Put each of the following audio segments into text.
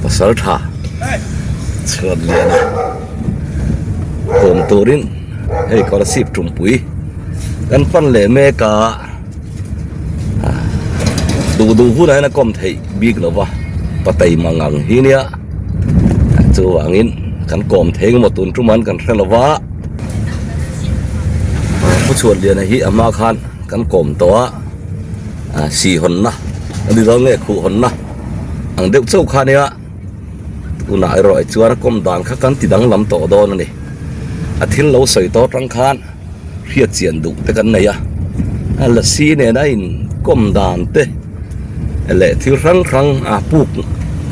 Pasal tha chhuat lian a kawm turin hei Kolasib tumpui kan pan leh mek a duh duh hunah hian a kawm theih bik lo va patei mang ang hi nia chuvangin kan kawm thei emaw tun tum an kan hre lo va pu chhuat liana hi a hma khan kan kawm tawh a. Si hawnna a ni dawn nge khuh hawnna ang deuh chauh kha ania tunah erawh chuan a kawm dan kha kan ti danglam tawh dawn a ni a thil lo sawi tawh atang khan hriat chian duh te kan nei a a lasi nena in kawm dan te leh thil hrang hrang a puk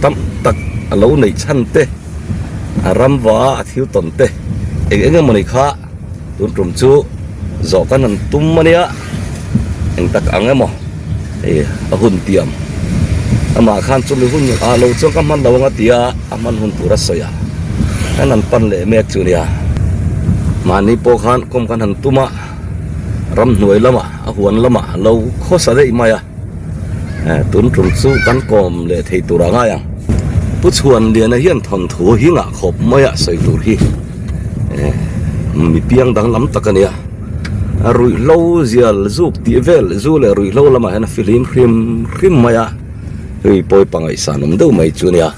tam tak a lo neih chhan te a ram va a thil tawn te eng eng emawni kha. Tun tum chu zawh kan han tum a nia eng tak ang emaw hei a hun tiam amah khan chumi hun ah lo chuan ka hman lo ang a ti a a hman hun tur a sawi a kan han pan leh mek chu nia mahni pawh khan kawm kan han tum a ramhnuai lamah a huan lamah a lo khawsa daih mai a tun tum chu kan kawm leh thei tur a ngai ang Pu Chhuanliana hian thawnthu hi ngah khawp mai a sawi tur hi. Mi piang danglam tak a nia a ruihhlo zial zuk tih vel zu leh ruihhlo lamah hian a fihlim hrim hrim mai a hei pawi pangaihsan awm deuh mai chu a nia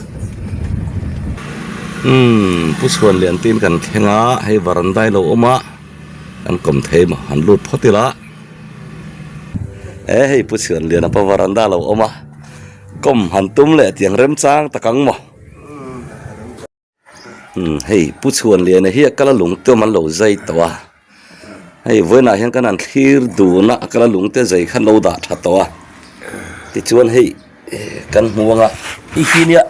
umm pu chhuan lian tin kan thleng a hei varandai lo awm a kan kawm thei maw han lut phawt ila e hei pu chhuan lian a pa varanda lo awm a kawm han tum leh tiang remchang tak ang maw. Umm hei Pu Chhuanliana hi a kal a lung te awm an lo zai tawh a hei vawiinah hian kan han thlir dun a a kal a lung te zai kha an lo dah tha tawh a tichuan hei kan hmu ang a hei hi nia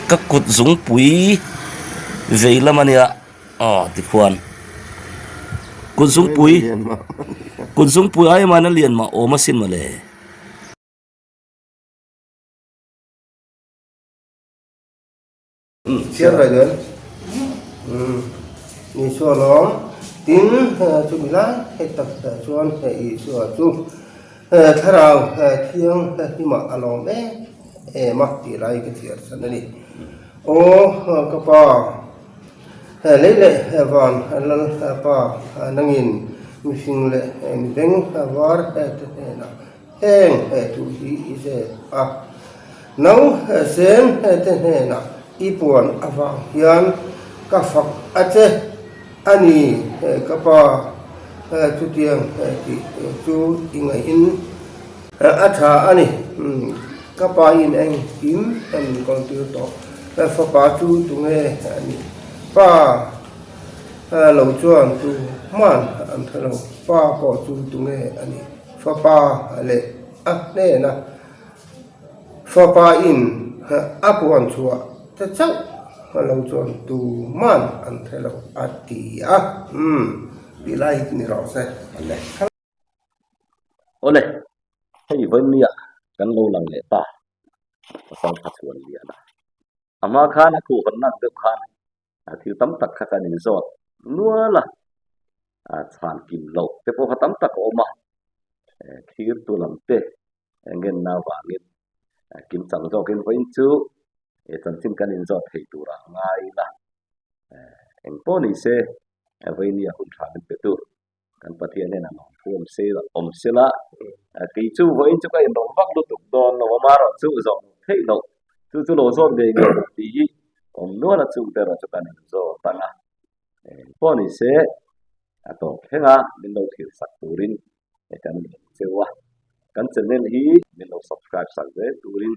ka kut zungpui vei lam a nia aw tikhuan kut zungpui kut zungpui ai mahna lian mah awm asin mawle. Chiang rai nen Isua lawm tin chumi lai hei tak chuan Isua chu thlarau thiang hlimah a lawm em em a tih lai ka chhiar chhan a ni. Aw ka pa lei leh van lal pa nangin mihring leh mibeng var te hnenah Heng thu hi i zep a, nang zen te hnenah i puan avang hian ka fak a che a ni ka pa, chutiang tih chu i ngaihin a tha a ni. Ka pa in engkim min kawltir tawh, fapa chu tunge a nih? Pa lo chuan tu hman an hre lo, pa pawh chu tunge a nih? Fapa leh a hnena fapa in a puan chhuah te chauh lo chuan tuman an hre lo a ti a, umm tih lai hi ni rawh se. Awle. Awle, hei vawinia kan lo lang leh ta, pasal tha chhuan lian a. A hma khan a khuh nak deuh khan thil tam tak kha kan inzawt nual a, chhan kim loh te pawh kha tam tak a awm a, thlir tu lam te ngenna avangin kim chang zawkin vawiin chu chanchin kan inzawt thei turah ngai ila, eng pawh ni se vawiin a hun tha min pe tu. Kan Pathian hian a lo huam sel awm sela, kei chu vawiin chu ka inrawlh vak lutuk dawn lo, amaherawh chu zawh loh theih loh, chu chu lo zawt ngei ngei loh tih hi awm nual a chung te erawh chu kan inzawt ang a. Engpawh ni se a tawp thleng a, min lo thlir sak turin kan ngen cheu a, kan channel hi min lo subscribe sak zel turin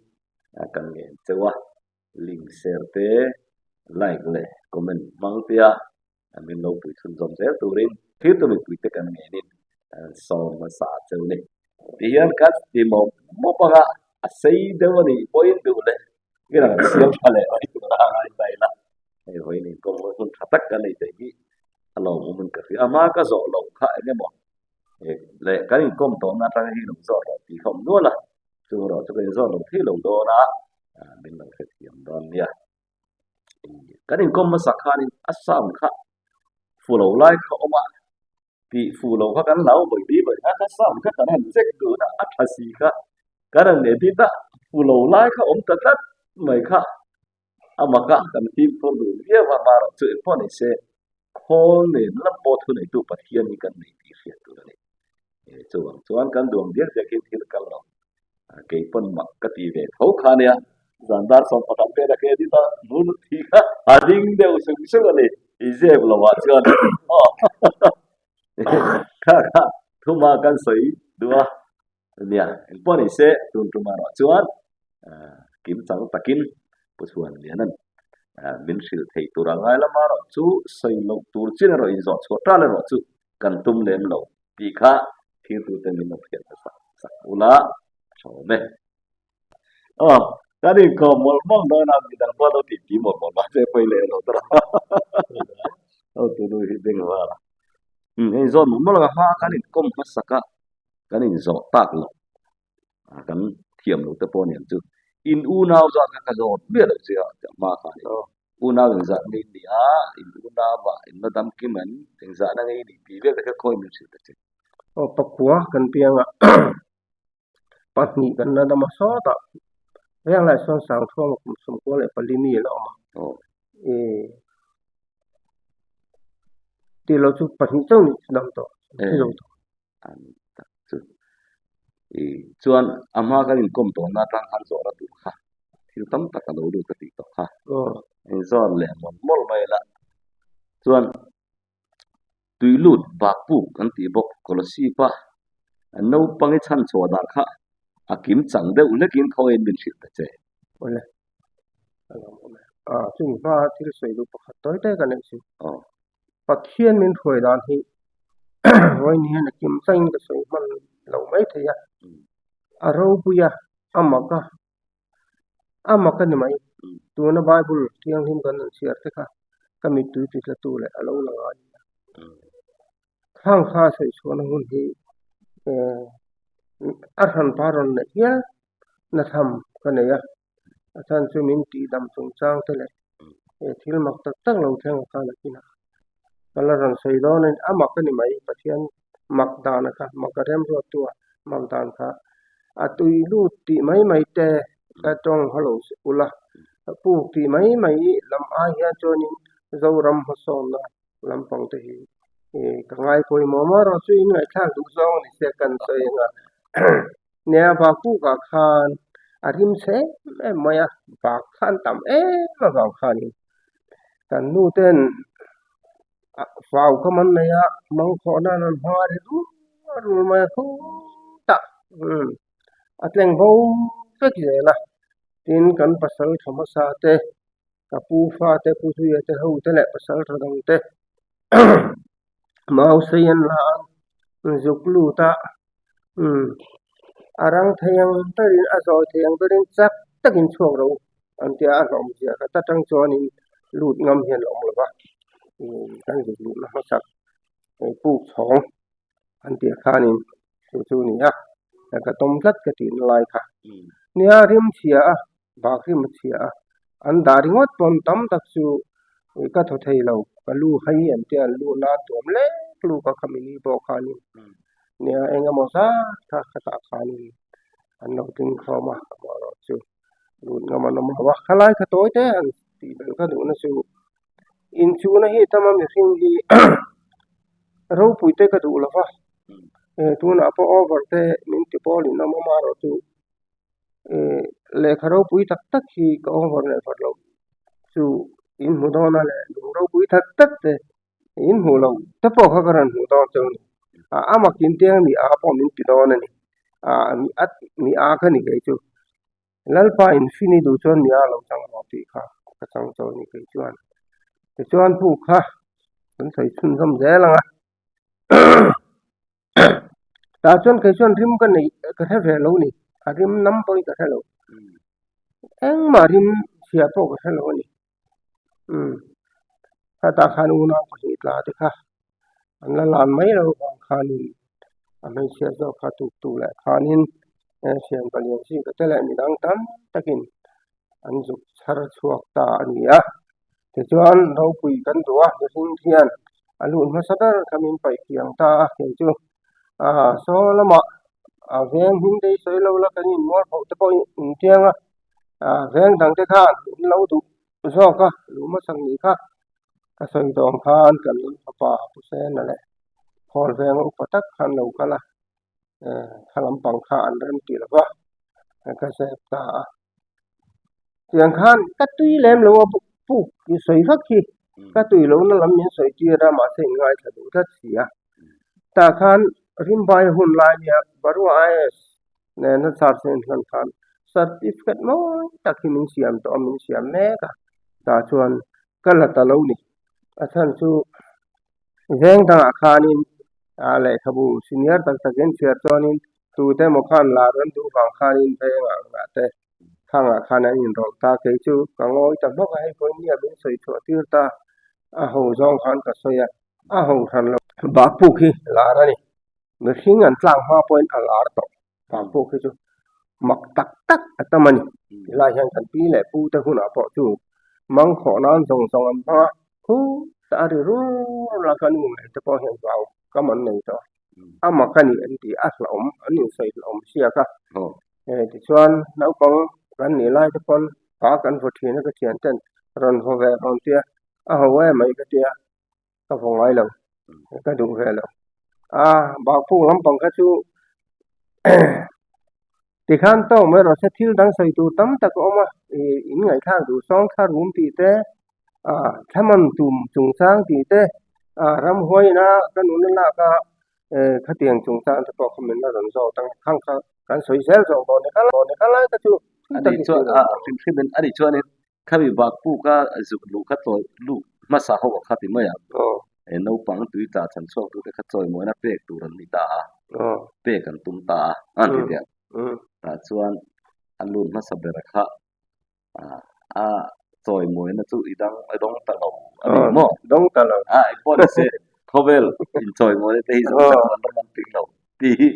kan ngen cheu a, link share te, like leh comment hmang te a. Min lo pui chhun zawm zel turin thil tu mipui te kan ngenin sawm hmasa cheu ni. Tihian kan ti mawp mawp anga a sei deuh a nih pawhin duh leh i rawn siam tha leh mai tur a ngai ta ila. Hei vawiin inkawm hawi hun tha tak kan nei theih hi a lawmawm in ka hria. A hma ka zawh loh kha eng emaw leh kan inkawm tawhna atanga hi lo zawh loh tih kha awm nual a, chung erawh chu ka inzawh lo thei lo dawn a, min lo hrethiam dawn nia. Kan inkawm hmasa khanin a sound kha fu lo lai kha a awm a, tih fu lo kha kan lo vawi bi vawi kha ka sound kha kan han check dun a, a tha si kha kan han edit a, fu lo lai kha a awm ta tlat. mai kha a mak a, kan fimkhur duh viau a, amaherawh chu engpawh ni se khawl nen lam pawh thuneitu Pathian hi kan nei tih hriat tur a ni. Chuvang chuan kan duang diak diakin thil kal lo. Kei pawn mak ka ti ve tho kha nia, zan dar 11 vel a ke dit a, hmun thi kha a ding deuh sung sung a ni, i zep lo ah chuan aw kha kha thuma kan sawi duh a nia, engpawh ni se tun tum erawh chuan kim chang takin Pu Chhuanliana'n min hrilh theih tur a ngai lama erawh chu sawi loh tur chin erawh inzawh chhuah tal erawh chu kan tum lem lo tih kha thirtute min lo hriat hmasa sak ula a tha awm e. Aw, kan inkawm mawlh mawlh dawn a, midang pawh lo tih ti mawlh mawlh mahse pawi leh lo tawh a. Hotunu hi beng var a. Hei zawn mawlh mawlh ang a hma kan inkawm hmasak a, kan inzawh tak loh kan thiam loh te pawh a ni ang chu. In unau zat kha ka zawt miah loh che a, hma khan i unau engzah nge i nih a, in unau ah in la dam kim em, engzah na nge i nih tih vel te kha khawi min hrilh ta che. Aw pakua kan piang a, pahnih kan la dam a sawt a, veng lai sawn Sangthuama kum 94 mi a la awm a. Tih loh chu pahnih chauh ni dam tawh, thi zo tawh. An tak chu. I chuan a hma kan inkawm tawhna atang khan zawhna tur kha thil tam tak a lo lut ka tih tawh kha. Inzawn leh mawlh mawlh mai la. Chuan tui lut bak puk an tih bawk Kolosip-a naupang i chhan chhuah dan kha a kim chang deuh hlekin khawiin min hrilh ta che. Awle. A lo awm e. A chumi hma thil sawi duh pakhat tawi tawi ka neih chu. Aw. Pathian min hruai dan hi vawiin hian a kim changin ka sawi hman lo mai thei a, a ropui a, a mak a, a mak a ni mai. Tuna Bible thianghlim kan rawn chhiar te kha ka mittui ti tlatu leh a lo lang a ni a. Khang kha sawi chhuahna hun hi a hranpa rawn neih hial na tham ka nei a. A chhan chu min tihdam chungchang te leh he thil mak tak tak lo thleng a khan a kin a. Ka la rawn sawi dawn a ni, a mak a ni mai, Pathian mak dan a kha, mak a remruattu a mak dan kha a tui lut tih mai mai te ka tawng haw lo ula, puk tih mai mai lam ai hian chuanin Zoram hmasawnna lampang te hi ka ngai pawimawh maw erawh chu in ngaihthlak duh zawng a ni se kan sawi ang a. Nia Bakukah khan a rim chhe em em mai a, bak khan tam em avang khanin kan nu ten vau kha man nei a, mangkhawh nan an hma ri rul rul mai a khutah a tleng bo vek zel a, tin kan pasal tha hmasa te ka pu fate pu zuia te ho te leh pasal tha dang te mau sei an la a zuk lut a. Umm a rang thei ang berin a zawi thei ang berin chak takin chhuak ro an tia a hlawm zia khat atang chuanin lut ngam hian a awm lo va umm kan zuk luhna hmasak puk chhawng an tih khanin chu chu a ni a ka tawm tlat ka tihna lai kha nia rim chhia a bak rim a chhia a an dah ringawt pawn tam tak chu ka thaw thei lo ka lu hai an tia an lu nan tuam lek luk a khami ni pawh khanin nia eng emaw zat kha khatah khanin an lo ding khawm a amaherawh chu lut ngam an awm lo a khalai kha tawi te an tih belh kha duhna chu inchhuna hi tama mihring hi ropui te ka duh lo va tunah pawh over te min ti pawl in awm a amaherawh chu. Ehh lehkha ropui tak tak hi ka over leh vawrh loh chu in hmu dawn a leh lung ropui tak tak te in hmuh loh te pawh kha ka rawn hmuh dawn chu a ni a a mak in tiang mi a pawh min ti dawn a ni ah mi a mi a ka ni kei chu Lalpa in fin i duh chuan mi a lo chang rawh tih kha ka chang chaw a ni kei chuan tichuan puk kha kan sawi chhunzawm zel ang a. Tah chuan kei chuan rim ka neih ka hre ve lo ni a rim nam pawhin ka hre lo engmah rim chhia pawh ka hre lo a ni umm hetah khan unau pahnih tla te kha an la lan mai lo vang khanin a hmeichhia zawk kha tuk tu leh khanin thian palian zing te leh midang tam takin an zuk chhar chhuak ta a ni a tichuan ropui kan duh a mihring hian a lut hmasa ber kha min paih kiang ta a kei chu ah saw lamah a veng hming te hi sawi lo la kan inmual phoh te pawh intiang a. Veng dangte khan in lo duh zawk a, luh hmasak nih kha ka sawi tawh ang khan kan fapa Pu Sena leh Khawl venga upa tak khan lo kal a, kha lampang kha an rem tih lo va, ka zep ta a. Tiang khan ka tui lem lo a puk sawi vak hi ka tui lohna lam min sawi tir a mahse in ngaithla duh tlat si a. Tah khan Rimbai hun lai nia Barua IAS nena charge a inhlan khan certificate mawi tak hi min siam tawh a min siam mek a tah chuan ka la ta lo ni. A chhan chu veng dangah khanin ah lehkhabu senior tak takin chhiar chuanin tute emaw khan lar an duh vang khanin vengah ngah te khangah khan an inrawlh ta kei chu ka ngawi ta hmawk a hei pawhin nia min sawi chhuah tir ta a ho zawng khan ka sawi a a ho hran lo. Bakpuk hi lar a ni mihring an tlak hma pawhin a lar tawh bakpuk hi chu mak tak tak a tam a ni tilai hian kan pi leh pu te hunah pawh chu mangkhawh nan zawng zawng an hmang a khutah a ri rur a ka nu ngei te pawh hian vau kam an nei tawh a mak a ni an ti a hlauhawm an insawi hlauhawm siak a tichuan naupang kan nih lai te pawn pa kan vaw thin a ka thian ten rawn vaw ve rawn tia a ho em mai ka tia ka vaw ngai lo ka duh ve lo a bakpuk lampang kha chu tikhan tawng mai rawh se thil dang sawi tur tam tak a awm a ih in ngaihthlak duh sawng thla rum tih te ah thlaman tum chungchang tih te ah ramhuai ina ka nun a lak a eh khatiang chungchang te pawh kha min la rawn zawt ang khang kha kan sawi zel zawk dawn ni kha lai kha chu a nih chuan a hrim hrim in a nih chuanin Khami bak puk a zuk luh kha chawi luh hmasa ho a kha ti mai ang. He naupang tui tla chhan chhuak tute kha chawimawina pek tur an ni ta a, pek an tum ta a, an ti teh ang. Tah chuan a lut hmasa ber kha a chawimawina chu i dang i dawng ta lo a ni maw? Dawng ta lo. A engpawh ni se khawvel inchawimawina te hi zawng tak chuan ram an tling lo tih hi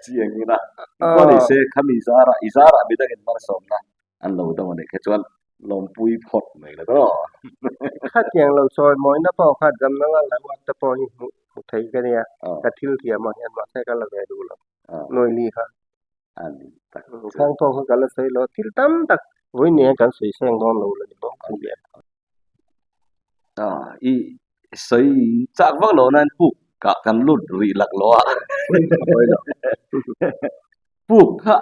chiang ila. Engpawh ni se khami zarah i zarah midangin malsawmna An lo dam a nih kha chuan lawmpui phawt mai la daw. Khatiang lo sawi mawina pawh kha damna nga lo at te pawh hi hmuh hmu thei ka nia. Ka thil thiam ah hian mahse ka la ve duh lo. Nuai li kha. Khang pawh kha ka la sawi lo. Thil tam tak vawi nia kan sawi seng dawn lo la ni bawk ang nia. I sawi chak vak lo nain puk kah kan lut rih lak lo a. Puk kha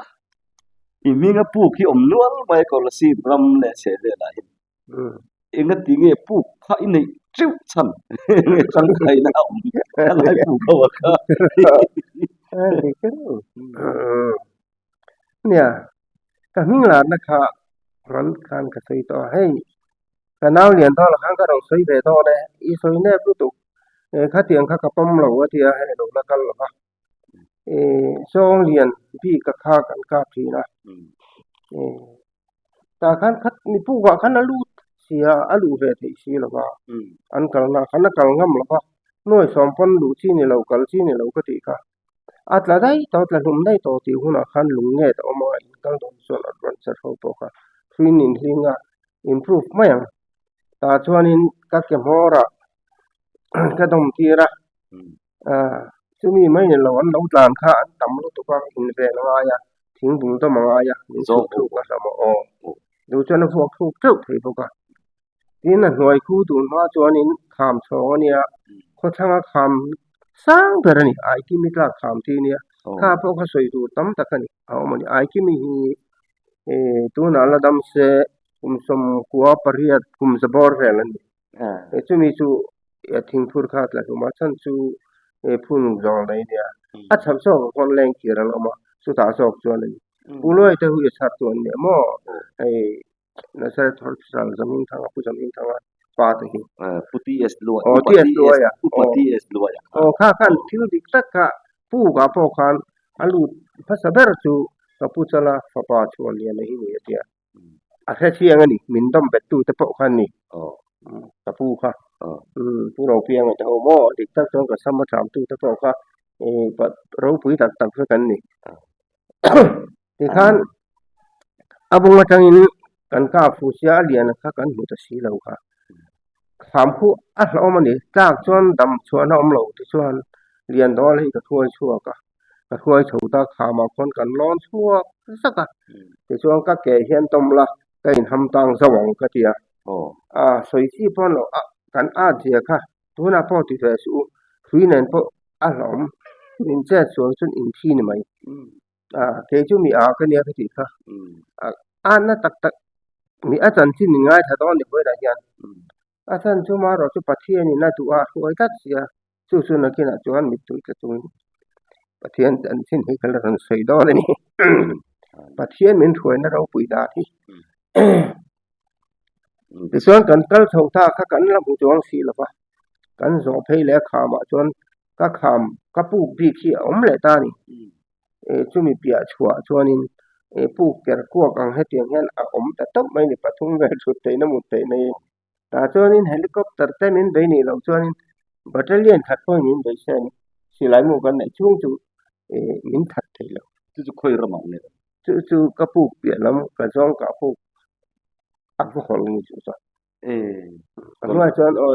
i hminga puk hi awm nual mai Kolasib ram leh chheh velah hian engati nge puk kha i neih teuh chhan nge tangkaina a awm a lai puk ho a kha. Nia ka hming larna kha rawn khan ka sawi tawh a hei ka nau lian dawn ah khan ka rawn sawi ve dawn e i sawi nep lutuk khatiang kha ka pawm lo a tia hei lo la kal lo va zawng lian bik a kha kan kap thin a tah khan khat mi puk ah khan a lut si a a luh ve theih si lo va an kalna ah khan a kal ngam lo va nuai sawm pawn luh chi ni lo kal chi ni lo ka tih kha. A tla daih tawh a tla hlum daih tawh tih hunah khan lung nget a awm a in kal dawn chuan adventure ho pawh kha hruin in hling a improve mai ang tah chuanin ka ke hmawrah ka dawm tir a ah chumi mai ni lo an lo tlan kha an tam lutuk a in ven a ngai a thing bul dawm a ngai a min chhuk thluk a hlawm a aw duh chuan a vuak thluk teuh thei bawk a. Tin a hnuai khu tun hma chuanin kham chhawng a nia, khawthlanga kham sang ber a ni, Aikimi tlak kham tih a nia, kha pawh kha sawi tur tam tak a ni, a awm a ni. Aikimi hi tunah la dam se kum sawmkua pariat kum za bawr vel a ni. Chumi chu thingphur kha a tla hlum a, chhan chu phun zawng daih a nia, a chhak zawkah khawn lengkir an awm a, chutah zawk chuan a ni. Pu Luai te hu i chhar tu an nia maw hei. Nazareth Hospital Zamin Thanga Pu Zamin Thanga pa te hi. Pu TS Luai. Aw TS Luai a. Upa TS Luai a. Aw kha khan thil dik tak kha pu ka pawh khan a lut hmasa ber chu ka pu chala fapa chhuan lian a hi ni a tia. A hre chiang a ni min dawm bet tu te pawh khan ni. Ka pu kha. Pu Ropianga te ho maw dik tak chuan ka sam a tham tu te pawh kha ropui tak tak vek an ni. Tikhan a bung atangin kan kap fu sia a lian kha kan hmu ta si lo kha. Kham khu a hlauhawm a ni. Tlak chuan dam chhuahna awm lo tichuan lian dawl hi ka thuai chhuak a. Ka hruai chho ta khamah khawn kan lawn chhuak zak a, tichuan ka ke hian tawm la ka inham tang zo ang ka ti a, a sawi chi pawn lo a kan at zia kha tunah pawh ti ve suh u, hrui nen pawh a hlawm min chet sual chuan inthi ni mai. Kei chu mi a ka nia ka tih kha a na tak tak mi a chanchin min ngaithla dawn ni vawiinah hian a chan chu marawh chu Pathianin a duh a a hruai tlat sia chu chu nakinah chuan mittui tla chungin Pathian chanchin hi ka la rawn sawi dawn a ni Pathian min hruaina ropui dan hi tichuan kan kal chho ta kha kan la hmu chuang si lo va kan zawh phei leh a khamah chuan ka kham ka puk bik hi a awm leh ta a ni eh chumi piah chhuah chuanin eh puk ker kuak ang hetiang hian a awm ta tawp mai a ni pathum vel thut theihna mut theihna hi tah chuanin helicopter te min bei nih loh chuanin battalion khat pawhin min bei se a ni silai mu kan neih chhung chu eh min that thei lo. Chu chu khawi ramah nge? Chu chu ka puk piah lam ka zawng kah puk a va hawlh ni chu chuan. A hnuaiah chuan aw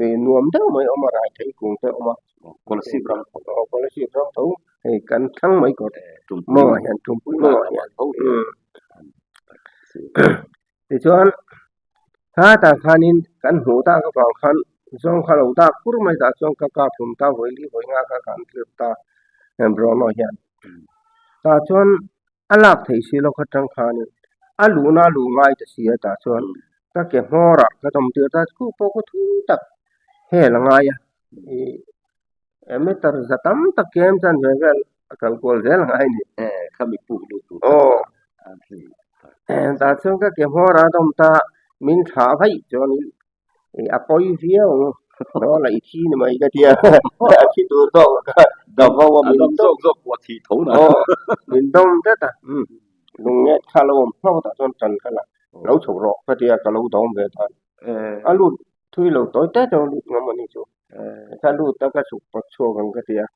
ih nuam deuh mai a awm a rai thei kung te a awm a Kolasib ram tho aw Kolasib ram tho hei kan thlang mai kawt mawngah hian tumpui mawngah hian tichuan hetah khanin kan hmuh tak avang khan zawng kha lo dak kur mai tah chuan ka kap hlum ta vawi li vawi nga kha ka han tlip ta Bruno hian tah chuan. A lak theih si lo kha tang khanin a luhna a luh ngai ta si a tah chuan ka ke hmawrah ka dawm tir ta chu pawh ka thu tak hel a ngai a ih meter za tam tak kem chuan ve vel a kal kual zel a ngai a ni. Aw tah chuan ka ke hmawrah a dawm ta min thlah vaih chuanin Ih a pawi viau ang aw la i thi ni mai ka tia a thi tur zawk ka dam ho a min zawk zawk pawh a thi tho na aw min dawm tlat a lung nget kha lo awm hlauh tah chuan tan kha la lo chho rawh ka tia ka lo dawm ve ta a lut thui lo tawi te te lut ngam a ni chu ka lut a ka chhuk pawt chhuak ang ka tia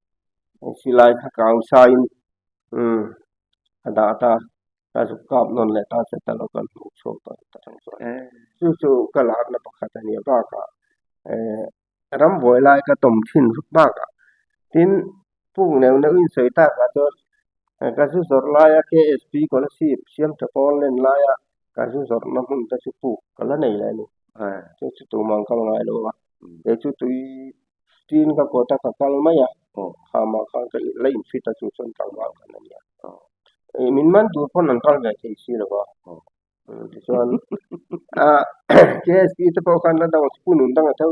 silai kha kang sain a dah ta. Ka zuk kap nawn leh ta che ta lo kan hmuh chhuak ta ta chang chuan chu chu ka larna pakhat a nia bakah eh rambuai lai ka tawm thin vek bakah tin puk neuh neuh in sawi takah chuan ka zu zawrh laia KSP scholarship siam tha pawl len laia ka zu zawrhna hmun te chu puk ka la nei leh a ni chu chu tumah an kal ngai lo a kei chu tui tin ka kawt a ka kal mai a khamah khan ka la infit a chu chuan tlangval kan a nia. Ih min man tur pawn an kal ve thei si lo va tichuan KSP te pawh khan la dang school nun dang a tho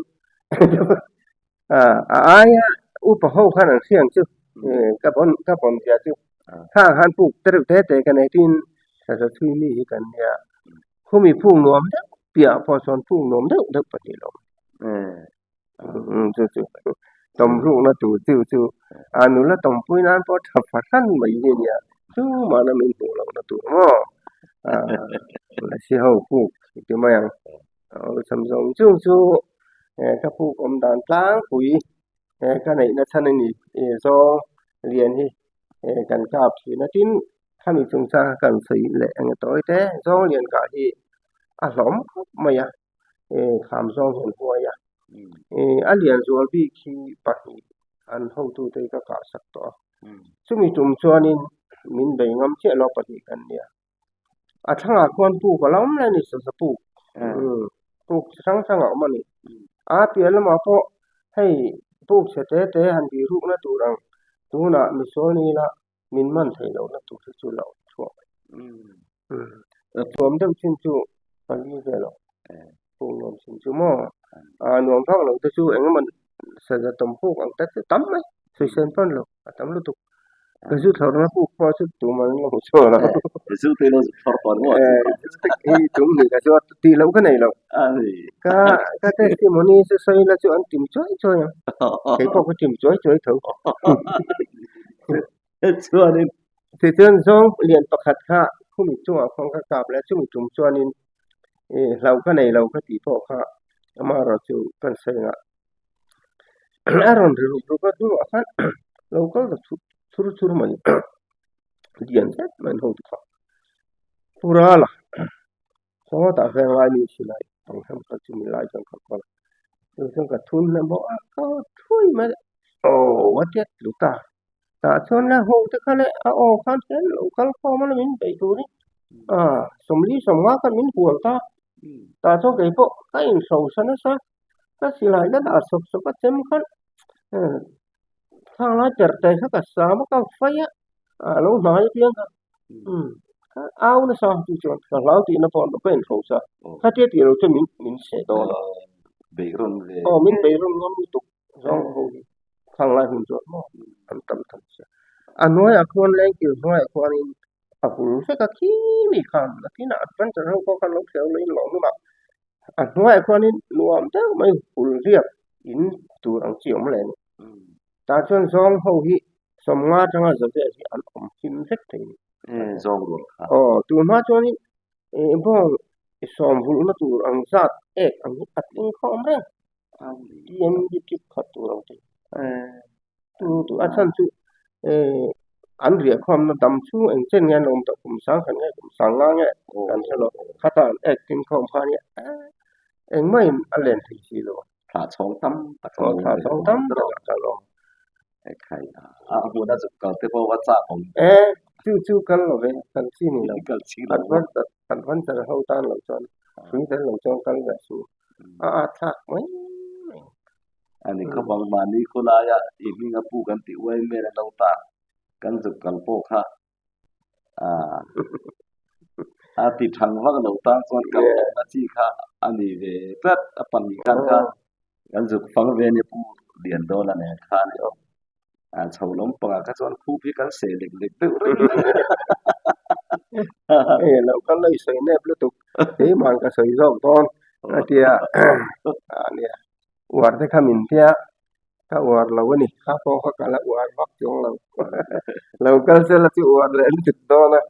a aia upa ho khan an hria ang chu ka pawn ka pawn zia chu khang khan puk te reuh te te ka nei tin thlaza chhui mi hi kan nia khumi phung nuam deuh piah pawh sawn phung nuam deuh deuh pahnih lo. Chu chu tawm rukna tur chu chu a nula tawmpui nan pawh tha fahran mai hi a nia chu mahna min hmuh lohna tur maw lasi ho puk ti mai ang awlsam zawng chung chu ka puk awm dan tlangpui ka neihna chhan a ni zawng lian hi kan kap thin a tin khami chungchang kha kan sawi leh eng tawi te zawng lian kah hi a hlawm khawp mai a. eh kham zawng hian huai a eh a lian zual bik hi pahnih an hotute hi ka kah sak tawh a chumi tum chuanin min bei ngam chiah lo pahnih kan nia a thlangah khuan puk a lo awm leh a ni saza puk puk chi hrang hrang a awm a ni a piah lamah pawh hei puk chhe te te han bih rukna tur ang tunah misual ni ila min man theih lohna tur hi chu lo chhuak nuam deuh chin chu pali vel aw puk nuam chin chu maw ah nuam vak lo te chu eng emaw saza tawm puk ang te chu tam mai sawisel pawn lo a tam lutuk ka zu thlawrhna puk pawh chu tumah an la hmu chhuak lo hei tum ni ka chu tih loh ka nei lo ka ka testimony chu sawi la chu an tim chuai chuai ang kei pawh ka tim chuai chuai tho. Chuanin Tichuan zawng lian pakhat kha khumi chungah khuan ka kap leh a, chumi tum chuanin ih hlauh ka nei lo ka tih pawh kha amaherawh chu kan sawi ngah a rawn ri ruk ruk a hnuah khan lo kal ta chhur chhur mai lian zet mai an ho tu kha Purala sawtah veng lai mi silai ang hem kha chumi lai chuan ka kawl a chu chuan ka thun hnem bawk a ka thui mai aw a tiat tlu ta. Tah chuan le ho te kha le a aw khan hian lo kal khawm a la min beih turin 40 50 khan min hual ta. Tah chuan kei pawh ka inhrosa nasa, ka silai la dah sawk sawk a chem khan thlang lai perh te kha ka sam a ka fai a, a lo hnai apiang kha ka au nasa chu chuan ka hlau tihna pawh ka inhrosa khatia tih lo chuan min min seh dawn a. Beihrawn ve. Aw min beihrawn ngam lutuk zawng ho hi thlang lai hun chuan maw an tam tham sia. A hnuaiah khuan lengkir hnuaiah khuanin a hul vek a khi mi khan nakinah adventure ho pawh khan lo thleu lo in lawm hlum a, a hnuaiah khuanin nuam deuh mai hul hliap in tur ang chi a awm leh a ni. Tah chuan zawng ho hi 50 atanga za vel hi an awm him vek thei a ni. Zawng rual kha. Aw tun hma chuanin bawng sawm vulhna tur ang zat ek ang hi a tling khawm reng. TND trip khat tur ang te. A chhan chu an riah khawmna dam chhung eng chen nge an awm tawh kum sang khat nge kum sang nga nge kan hre lo. Khata an ek tin khawm kha nia engmah in a len thei si lo. Thlah chhawng tam tak a awm. Thlah chhawng tam tak a awm. Ekhai a hmun a zuk kal te pawh a chak awm. E chu chu kal lo ve kal chi ni lo. Kal chi lo. Adventure ho tan lo chuan hrui tel lo chuan kal ve suh. A at thlak mai mai. A ni khawp ang mahni khawlaia i hming a pu kan tih uai mel a lo ta kan zuk kal pawh kha a ti thang vak lo tan chuan kal lohna chi kha a ni ve tlat a pahnih khan kha kan zuk fang ve ania pu lian dawn a nen khan a chho lam pangah kha chuan khup hi kan seh lek lek deuh reng Hei lo kal la i sawi nep lutuk keimah ka sawi zawk dawn a tia a nia uar te kha min tia ka uar lo a ni kha pawh kha ka la uar vak chuang lo lo kal sela chu uar leh lutuk dawn a.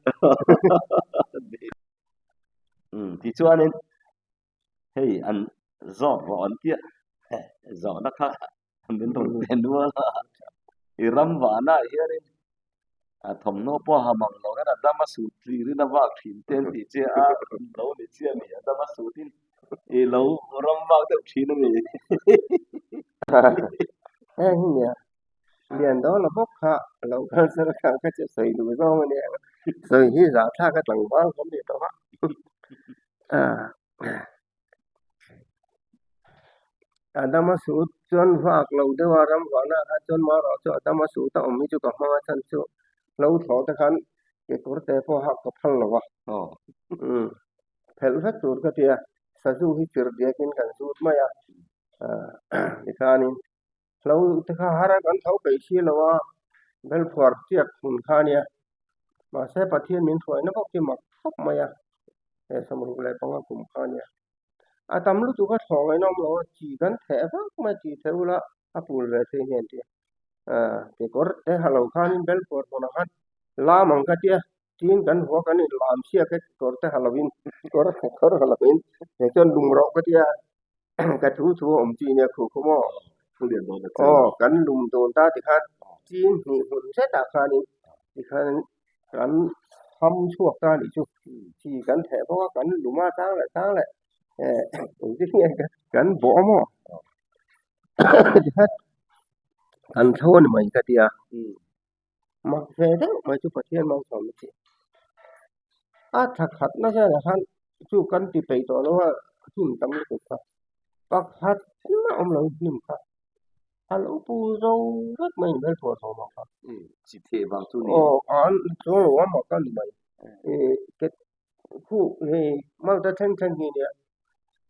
Tichuanin hei an zawt rawh an tia zawhna kha min rawn pe nual a i ram vanah hianin a thawmhnaw pawh a ha mang lo hian a dam a sut tlirin a vak thin te an tih chiah a lo ni chiah a ni a dam a sutin i lo ram vak deuh thin a ni. Heng hi nia lian dawn lo bawk kha lo kal sel kha ka che sawi duh zawng a nia sawi hi zahthlak a tlangval kan ni tawh a. Adama sut chuan vak lo deuh a ram vahna ah khan chuan marawh chu Adama sut a awm hi chu ka hmang a chhan chu lo thlawh te khan kekawr te pawh hak ka phal lo a umm phelh vek tur ka ti a sazu hi chirh diakin kan zut mai a tikhanin hlo te kha har a kan tho peih si lo a bel phuar chiak hmun kha a nia mahse Pathian min hruaina bawk hi mak khawp mai a he 65 kum kha a nia a tam lutuk a thlawh ngaihna awm lo a chi kan theh vak mai chi theh ula a pul ve thei hnen tih ah kekawr te ha lo khanin bel phuar hmunah khan lam ang ka tia tin kan hua kan in lam chhiak e kekawr te ha lovin kekawr kekawr ha lovin he chuan lung rawh ka tia ka thu thu a awm chi nia khuh khuh maw aw kan lum dun ta tikhan chin hnih hmun zetah khanin tikhan kan ham chhuak ta anih chu chi kan theh bawk a kan lum a chang leh chang leh eh engtin nge kan bawh a maw tikhan kan tho a ni mai ka tia mak ve deuh mai chu Pathian malsawm a ti a thla khat na velah khan chu kan ti peih tawh lo a hnim tam lutuk kha pakhat mah awm lo hnim kha a lo pu zo vek mai hmel thuah thawm ang kha chi theh vang chu ni aw an chuang lo a mak a ni mai eh khu hei malta thleng thleng hi nia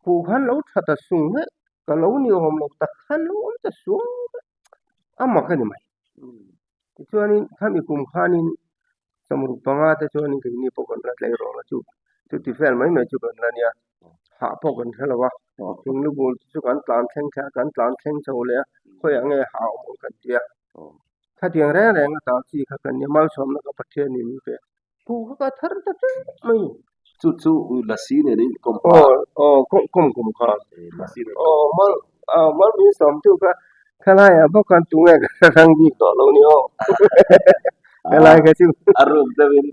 khuh khan lo tha ta sung vek ka lo ni awm lo tak khan lo awm ta suau vek a mak a ni mai tichuanin khami kum khanin 65 te chuanin keini pawh kan la tlei rawh la chu chuti vel mai mai chu kan la nia hah pawh kan hre lo a thing lu bul te chu kan tlan thleng thla kan tlan thleng chho leh a khawiah nge hah awm ang kan ti a khatiang reng reng a tal chi kha kan nia malsawmna ka Pathianin min pe Thu kha ka thar ta teuh mai. Chu chu lasi nen in kawm pa. Aw aw kawm kawm kum kha. Lasi nen. Aw mal aw mal min sawm tu kha khalai ah bawk khan tunge ka hre hrang bik tawh lo ni aw. Khalai kha chu. A ruk deuh in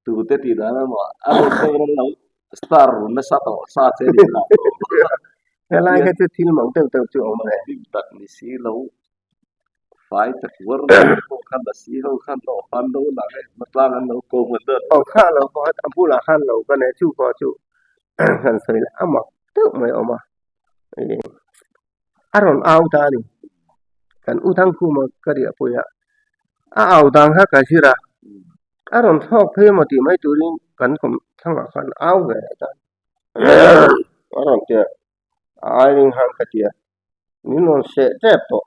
tu te tih dan emaw a ruk deuh in an lo star run nasa tawh sa che ni la. Khalai kha chu thil mang deuh deuh chu a awm ve. Tak ni si lo. Fai tak uar mai pawh khan lasi ho khan lo han lo lang e, hmatlang an lo ko hman dawn. Aw kha lo pawh a bulah khan lo ka nei chu pawh chu han sawi leh a mak deuh mai a awm a, a rawn au ta a ni. Kan u Thangkhuma ka riah pawih a, a au dan kha ka zir a, a rawn thlawk phei emaw tih mai turin kan kawm thlangah khan au ve leh ta a rawn ti a, a ai ring khan ka ti a. Min rawn seh tep tawh,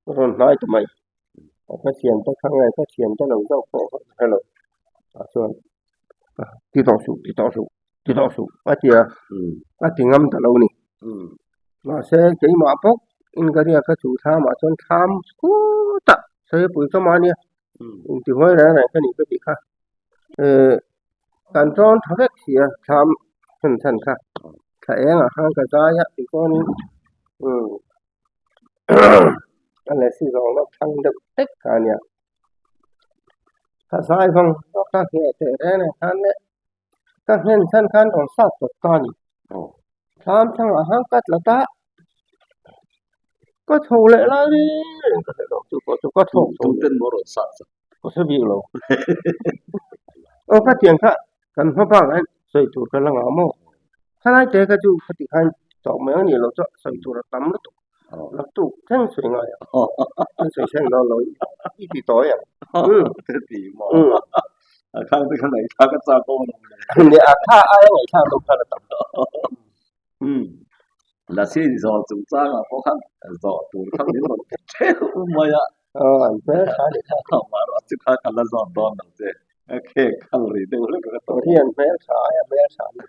ka rawn hnai ta mai. Ka thiante kha nge ka thiante lo zawk pawh kha ka hre lo. Tah chuan ti tawh suh, ti tawh suh, ti tawh suh a ti a, a ti ngam ta lo ni. Mahse keimah bawk in ka riak a chu thlamah chuan thlam khutah saipui ka mahnia intihuai reng reng ka nih ka tih kha. Kan tawn tha vek si a thlam hmun chhan kha thla eng ah khan ka zai a tichuanin umm a leh si zawng deuh thlang deuh hlek kha a nia ka zai vang vak a ngheh teh reng reng khan le ka nghen chhan khan rawn sat tawp ta a ni thlam thlangah khan ka tla ta ka chho leh lai reng reng ka hre lo chu pawh chu ka thlawk chho leh. Ka hre bik lo. Aw ka tiang kha kan hma bak ah hian sawi tur ka la ngah maw? Khalai te kha chu khati khan chauh mai ang nih loh chuan sawi tur a tam lutuk. Naktuk thleng sawi ngai ang. An sawi thleng dawn lo i ti tawi ang. Ka ti maw? A khang te kha ngaihthlak a chak awm lo le. Nia a kha aia ngaihthlak deuh khan a tam. Lasi zawh chungchangah pawh khan zawh tur kha min rawn pe theuh mai a. Aw an hmel tha ni kha. Amaherawh chu kha ka la zawt dawn lo che. A khek khal rih deuh hlek ka tawh. Hi an hmel tha ai a hmel tha ni.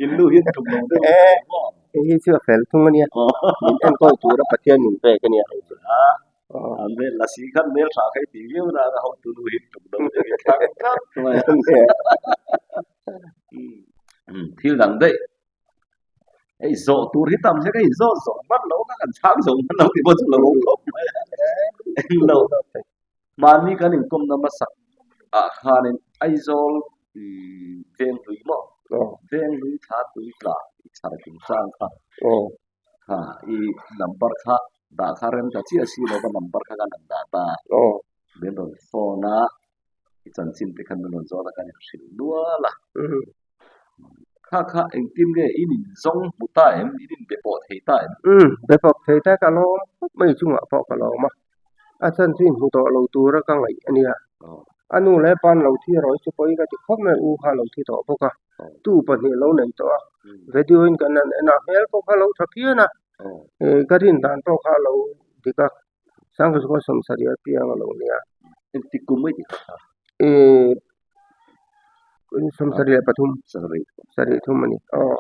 In nu hian tum lo deuh e. Hei hi chu a fel thung a nia. Min enkawl tura Pathian min pek a nia hei chu. An hmel lasi khan hmel tha kha i ti viau na a hotu nu hi tum lo deuh i thlang tlat mai a. Thil dang daih. Hei zawh tur hi tam sia ka inzawt zawh hman lo kha kan chhang zawh hman lo tih pawh chu lo awm khawp mai a. Englo mahni kan inkawmna hmasak ah khanin Aizawl Venghlui maw Venghlui thla tui tla i chhar chungchang kha kha i number kha dah kha rem ta chiah si lova number kha kan han dah ta min rawn phone a i chanchin te khan min rawn zawt a kan inhrilh nual a. Kha kha engtin nge in inzawng hmu ta em? In inbe pawh thei ta em? Umm, be pawh thei ta ka lawm khawp mai chungah pawh ka lawm a. A chhan chu inhmu tawh lo tura ka ngaih a nia. A nu leh pa an lo thi rawih chu pawhin ka ti khawp mai, u kha a lo thi tawh bawk a. Tu pahnih lo nei tawh a, video in kan han en a, hmel pawh kha a lo tha phian a. Ka rin dan pawh kha a lo dik a, Sangkhaw sawmsarih a piang a lo nia. Engtik kum mai tih kha? Sawmsarih leh pathum sarih thum a ni aw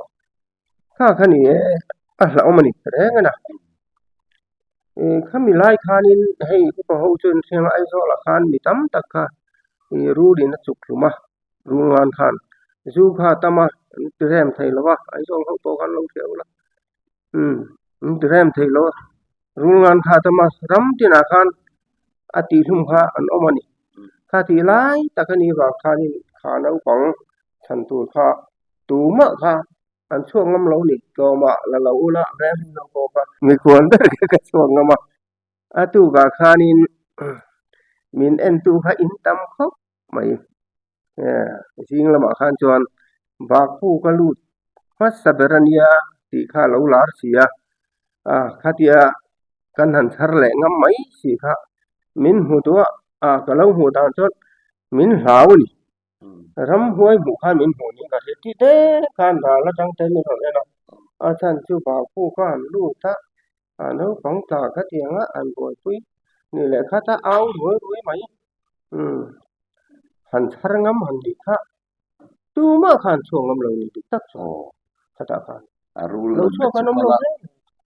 kha kha ni e a hlauhawm a ni reng a na ih khami lai khanin hei upa ho chuan hriang Aizawl ah khan mi tam tak kha ih rul in a chuk hlum a rul ngan khan zu kha a tam a an ti rem thei lo va Aizawl ho pawh khan lo hria ula umm an ti rem thei lo a rul ngan kha a tam a ram tinah khan a tihhlum kha an awm a ni kha tih lai tak a nih vang khanin kha naupang chhan tur kha tumah kha an chhuak ngam lo a ni tlawmah la lo ula rem lo bawk a mikhual ber kha ka chhuak ngam a a tukah khanin min entu kha in tam khawp mai. Zing lamah khan chuan Bakpu ka lut hmasa ber a nia tih kha a lo lar si a, khatia kan han chhar leh ngam mai si kha min hmu duh a, ka lo hmuh dan chuan min hlau a ni. Ramhuai hmuh khan min hmuh niin ka hria tih dek khan ral atang te min rawn en a, a chhan chu Bakpu ka han lut a, naupang tla khatiang a an buaipui ni leh khat a au ruai ruai mai. Umm han chhar ngam han nih kha tumah khan chhuak ngam lo ni dik tak chu khatah khan a rul lo chhuak an awm lo hle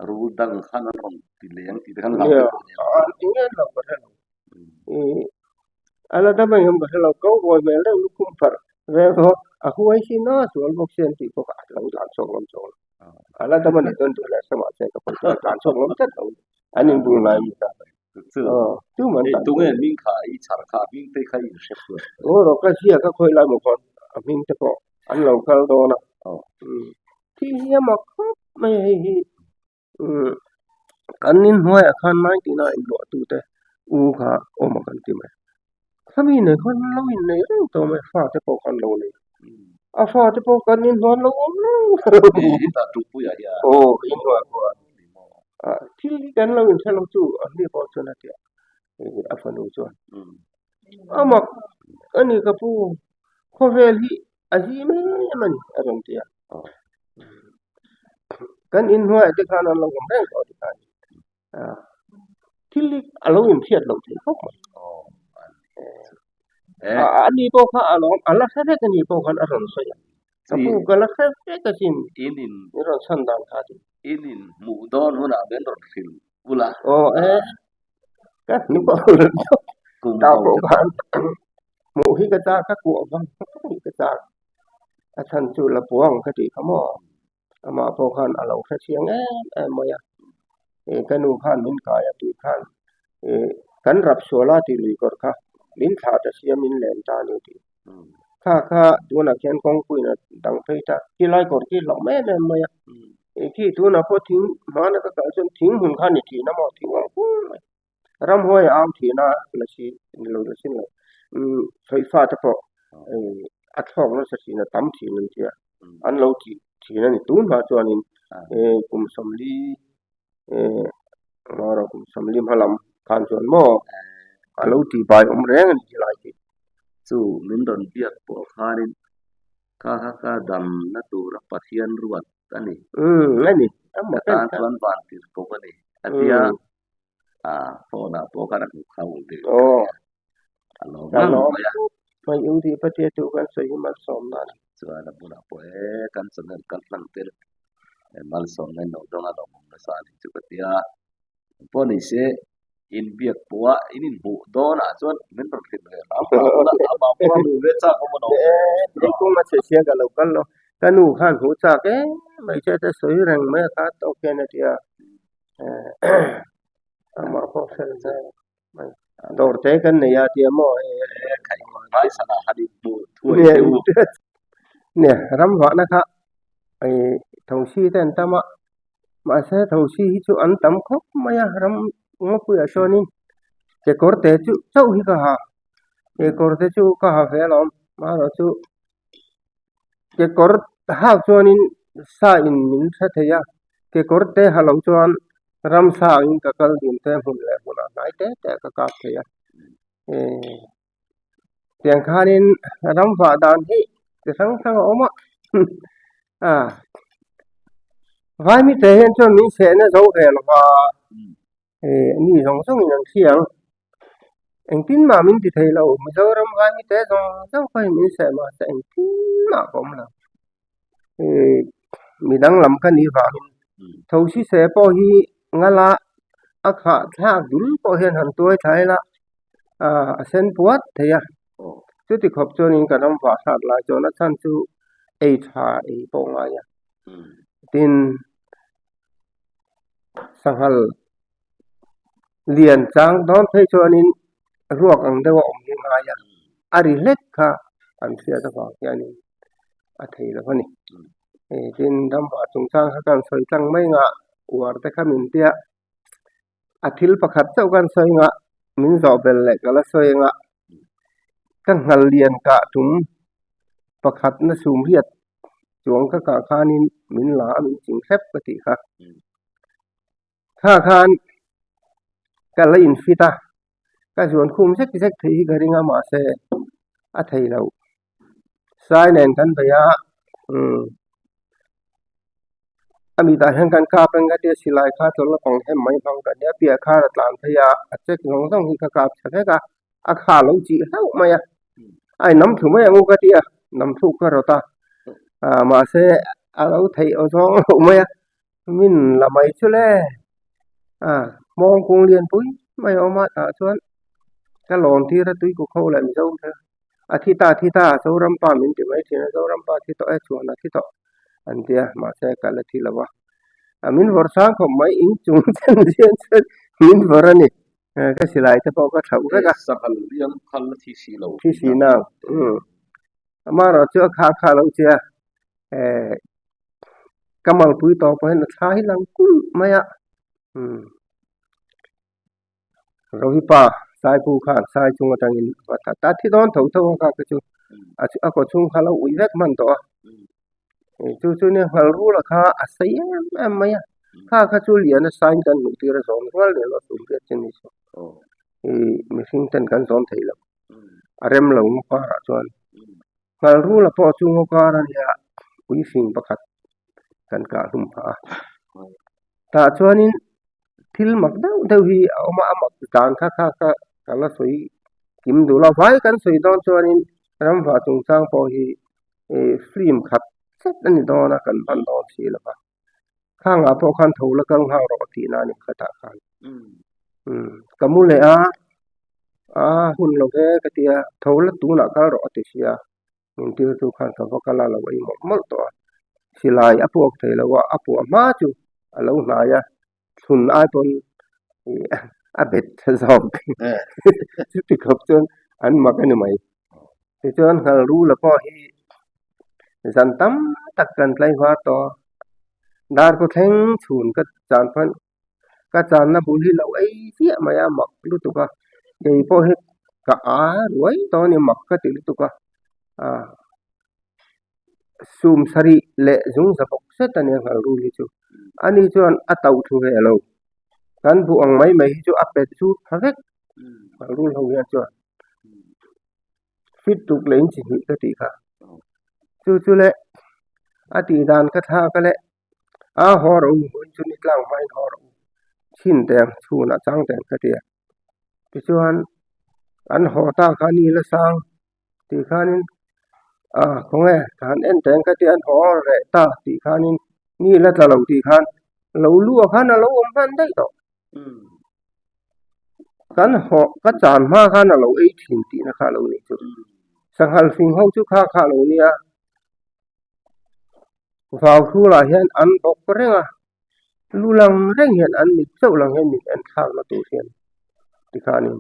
rul dang khan an rawn ti leng tih te khan lam te pawh ni ang eng nge an lo ka hre lo ih a la dam engem ka hre lo ko bawi hmel deuh lukhum pharh vel pawh a huai sin a sual bawk si an tih pawh kha a lo tlan chhuak ngam chauh lo a la dam a nih chuan duh leh hre mahse ka pawi chuan tlan chhuak ngam tlat lo an inbul ngai mi ta. Chu Aw, tu man hei tan tunge hming kha i chhar kha a hming te kha i inhre fuh em? Aw rawh ka ziak a khawi lai maw khawn a hming te pawh an lo kal dawn a. Aw. Umm thil hi a mak khawp mai a hei hi umm. Kan inhnuaiah khan 99 luahtute u kha awm a kan ti mai. Khami nei khan lo innei reng tawh mai, fate pawh khan lo nei. A fate pawh kan inhnuai an lo awm reng Aw, inhnuai pawh a thil hi kan lo inhre lo chu an ni pawh chuan a ti a, a fanu chuan a mak a ni ka pu, khawvel hi a zim em a ni a rawn ti a. Kan inhnuaiah te khan an lo awm reng tawh tikhan thil hi a lo inhriat loh theih khawp mai. A ni pawh kha a lawm a la hre vek a ni pawh khan a rawn sawi a, ka pu ka la hre vek asin i rawn chhan dan kha chu. In inhmuh dawn hunah min rawn hrilh ula. Aw e, ka hnu a rawn ta pawh khan hmuh hi ka chak ka kuah vang vang hi ka chak. A chhan chu la puang ka tih kha maw? Amah pawh khan a lo hre chiang em em mai a. Ih ka nu khan min kai a tih khan ih kan rap sual a tih lui kawr kha min thlah ta sia min lem ta a ni tih. Kha kha tunah khian kawngpuiin a dang phei ta khilai kawr khi hlauh em em mai a. Ih khi tunah pawh thing hmana ka kal chuan thing hmun kha ni thin a maw thing ang pur mai. Ramhuai a au thin a la si ni lo la sin lo umm sawifa te pawh a thlawk nasa thin a tam thin an tia an lo tih thin a ni tun hma chuanin eh kum sawmli eh emaw kum sawmli hma lam khan chuan maw a lo tih bai awm reng a ni ti lai hi. Chu min rawn biak pawh khanin kha kha ka damna tura Pathian ruat a ni. Umm a ni. Ka tan chuan van tir pawh a ni a tia. Phone ah pawh khan a hmu kha ul deuh a lawm ngang mai a. Mai u tih patia chu kan sawi hi malsawmna a ni. Chuan a bulah pawh e kan channel kal hlang tel malsawmna in lo dawng a lawmawm nasa a ni chu ka tia. Pawh ni se inbiak pawh a in inhmuh dawn ah chuan min rawn hrilh ve hram hram ula amah pawh a hmuh ve chak awm a lo. Hei kawng a chhe chhia ka lo kal lo ka nu khan hmuh chak em mai che te sawi reng mai a kha tawk hian a ti a. Amah pawh fel zel mai. Dawr te kan nei a tia maw hei nia ram vahna kha thosi te an tam a mahse thosi hi chu an tam khawp mai a ram ngawpuiah chuanin kekawr te chu chauh hi ka ha kekawr te chu ka ha ve alawm amaherawhchu Kekawr hak chuanin sa in min hre thei a, kekawr te ha lo chuan ramsa angin ka kal dun te hmun leh hmunah hnai te te ka kap thei a, eh tiang khanin ram vah dan hi chi hrang hrang a awm a, a vaimite hian chuan min sehna zo ve lo va. Eh mi zawng zawngin an hria ang. Engtin mah min ti thei lo. Mizoram vai te zawng zawng pawhin min seh mah se engtin mah ka awm lo. Eh midang lam ka nih vangin thosi seh pawh hi ngala a khah thlak dul pawh hian han tuai thla ila ah a sen puat thei a. Chuti khawp chuanin ka ram vah hrat lai chuan a chhan chu ei tha ei pawh ngai a. Tin. Sanghal lian chang dawn phei chuanin ruak ang deuh a awm hi ngai a, a ri hlek kha an hriat avang hianin a thei lo a ni. Tin ramvah chungchang kha kan sawi tlang mai ngah uar te kha min tia a thil pakhat chauh kan sawi ngah min zawh bel leh ka la sawi ngah ka nghal lian kah tum pakhat na sum riat Chuang ka kah khanin min la a min ching hrep ka tih kha. Kha khan ka la infit a, ka zuan khum zek zek theih hi ka ring a mahse a thei lo. Sai nen kan bei a umm a mitah hian kan kap reng ka tia silai kha chawl naupang hem mai hmang ka nia piah khan a tlan phei a, a check zawng zawng hi ka kap tha vek a. A kha lo chih hlauh mai a, a inam thlu mai ang u ka ti a, nam thluk ka rawt a, ah mahse a lo theih aw zawng loh mai a, min la mai chu le, ah hmawng kung lian pui mai a awm a tah chuan ka lawn tir a tui ku kho leh mizo te a thi ta a thi ta Zoram pa min ti mai thin a Zoram pa thi tawh e chuan a thi tawh an ti a mahse ka la thi lo a, a min vawrh sang khawp mai inchung chen chian chuan min vawrh a ni. Ka silai te pawh ka thlauh vek a. Sanghal liam khal a thi si lo. Thi si nang. Umm. Amaherawh chu a kha kha lo che a. Eh ka malpui tawh pawh hian a thla hi lang kulh mai a. Umm. Rohipa Saipu khan Sai chung atangin a va that a, thi dawn tho tho a kha kha chu a kaw chhung kha a lo ui vek hman tawh a. Chu chu nia nghal rula kha a sei em em mai a, kha kha chu lian a sain kan hmuh tir a zawm rual leh lo tum riat chu ni chu. Ih mihring ten kan zawm thei lo a rem lo ngaw karah chuan nghal rula pawh chu ngaw kar a nia ui fing pakhat kan kah hlum phah a. Tah chuanin thil mak deuh deuh hi a awm a, a mak dan kha kha kha ka la sawi kim duh lo. Vai kan sawi dawn chuanin ramva chungchang pawh hi ih film khat zet a ni dawn a, kan hman dawn si lo va. Khangah pawh khan tho la kal nghal rawh tihna a ni khatah khan. Umm ka mu leh a, a hun lo ve ka ti a, tho la tunah kal rawh a ti sia. Min tirtu khan ka va kal a lo ei mawlh mawlh tawh a, silai a puak thei lo a, a puah hma chu a lo hnai a, thlun ai pawn ih a bet tha zawk chuti khawp chuan an mak a ni mai. Tichuan nghal rula pawh hi zan tam tak kan tlaivar tawh a, darkaw thleng chhun ka chan pawn Ka channa bul hi lo ei chiah mai a mak lutuk a kei pawh hi ka a ruai tawh a ni mak ka ti lutuk a ah sum sarih leh zung za bawk zet a nia nghal rul hi chu ani chuan a tauh thlu ve lo kan buh ang mai mai hi chu a pet zut pha vek nghal rul ho hian chuan fit tuk leh in chi hnih ka tih kha chu chu le a tih dan ka thlak a le. A haw rawh u vawiin chu ni tlang hmain haw rawh u chhin teh ang chhunah chang teh ang ka ti a tichuan an haw ta kha ni la sang tih khanin ah khawnge ka han en teh ang ka ti a an haw reh ta tih khanin ni la tla lo tih khan lo luah khan a lo awm hman daih tawh kan haw ka chan hma khan a lo ei thin tihna kha a lo nih chu sanghal fing ho chu kha kha a lo nia. Vau hrulah hian an bawk reng a, lu lang reng hian an mit chauh lang hian min en thlakna tur hian tikhanin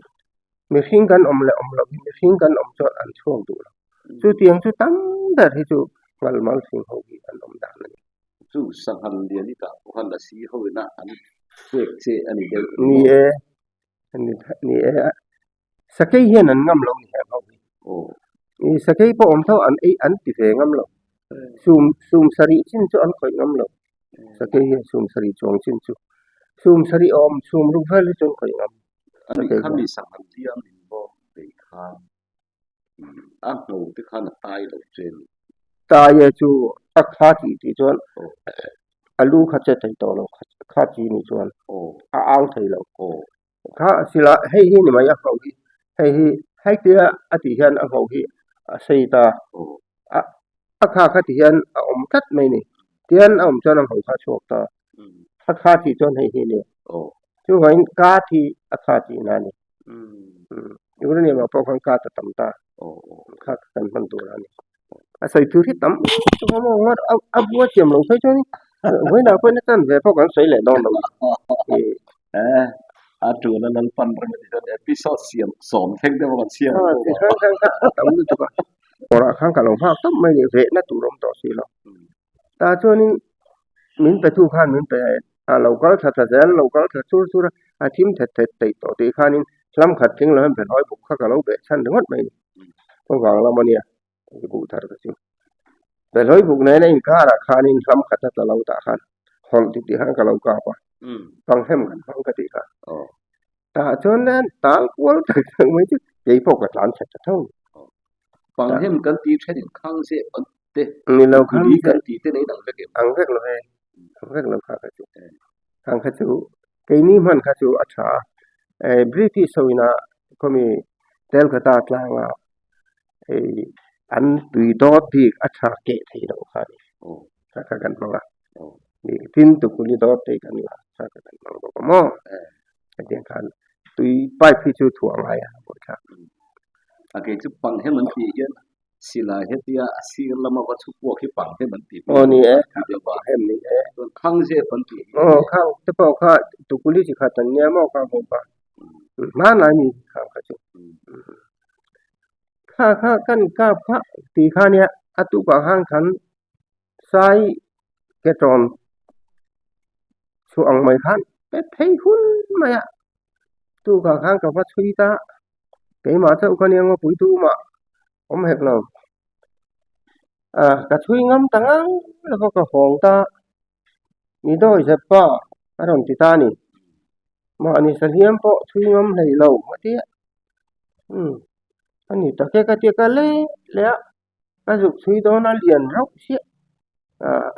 mihring kan awm leh awm loh hi mihring kan awm chuan an chhuak duh lo. Chutiang chu tam ber hi chu nghal mal fing ho hi an awm dan a ni. Chu sanghal lian i tah pawh khan lasi ho ina an pek che a ni deuh. Ni e, ni e. Sakei hian an ngam lo ni heng ho hi. I sakei pawh awm tho an ei an ti ve ngam lo. Sum sum sarih chin chu an khawih ngam lo. Sakei hian sum sarih chuang chin chu. Sum sarih awm sum ruk vel hi chu an khawih ngam. Ani kha mi sanghal diam in bawk bei khan a hno te khan a tai lo che ni. Tai e chu a kha tih tih chuan a lu kha che thei tawh lo kha chi ni chuan a ang thei lo. Kha sila hei hi ni mai a ngho hi hei hi haitia a tih hian a ngho hi a sei ta a a kha kha ti hian a awm tlat mai a ni tian a awm chuan a ngho kha a chhuak ta a kha tih chuan hei hi a ni chuvangin ka thi a kha tihna a ni uranium ah pawh khan ka ta tam ta kha kan hman tur a ni. A sawi tur hi tam a bua thiam lo phei chuan vawiinah pawhin a chan ve pawh kan sawi leh dawn lo a tuna lalpan reng a ti chuan episode siam sawm thleng deuh a kan siam a ti hrang hrang kha a tam lutuk a kawrah khan ka lo nghak tawp mai a ni vehna tur a awm tawh si lo tah chuanin min pe tu khan min pe a lo kal tha tha zel lo kal tha chur chur a a thim thet thet theih tawh tih khanin hlam khat tling lo hian behlawi buk kha ka lo beh chhan ringawt mai a ni. Kawng lam a nia buh thar te chu behlawi buk nena inkarah khanin hlam khat a tla lo tah khan hawlh ti tih khan ka lo kap a panghem kan hmang ka tih kha tah chuan le tal kual tak tak mai chu kei pawh ka tlan chhe ta tho panghem kan tih thenin khang zeh an te ni lo khang kuli kan tih te nei ang vek em ang vek lo e ang vek lo kha kha chu khang kha chu keini hman kha chu a tha a British ho ina khawmi Telkata tlanga hei an tui dawt bik a tha keh thei loh kha a ni kha kha kan hmang a tin tukuli dawt te kan la kha kha kan hmang bawk a maw hetiang khan tui pipe hi chu thuah a ngai a buaithlak. A kei chu pang hem an tih hian silai hetia a sir lama va chhu puak hi pang hem an tih aw ni e pang hem ni e chuan khang zep an tih aw khang te pawh kha tukuli chi khat an nia maw khang ho kha hmanlai mi khang kha chu kha kha kan kap kha tih kha nia a tukah khan khan sai ke tawn chhuah ang mai khan pet phei hun mai a. Tukah khan ka va chhui ta, keimah chauh ka nia ngawpui tumah awm hek lo. Ka chhui ngam ta ngang lova ka hawng ta, mi dawi zep pa a rawn ti ta a ni. Mahni sahliam pawh chhui ngam hlei lo a ti a. Umm a ni tak e ka ti a, ka leh leh a, ka zuk chhui dawn a lian rauh chiah.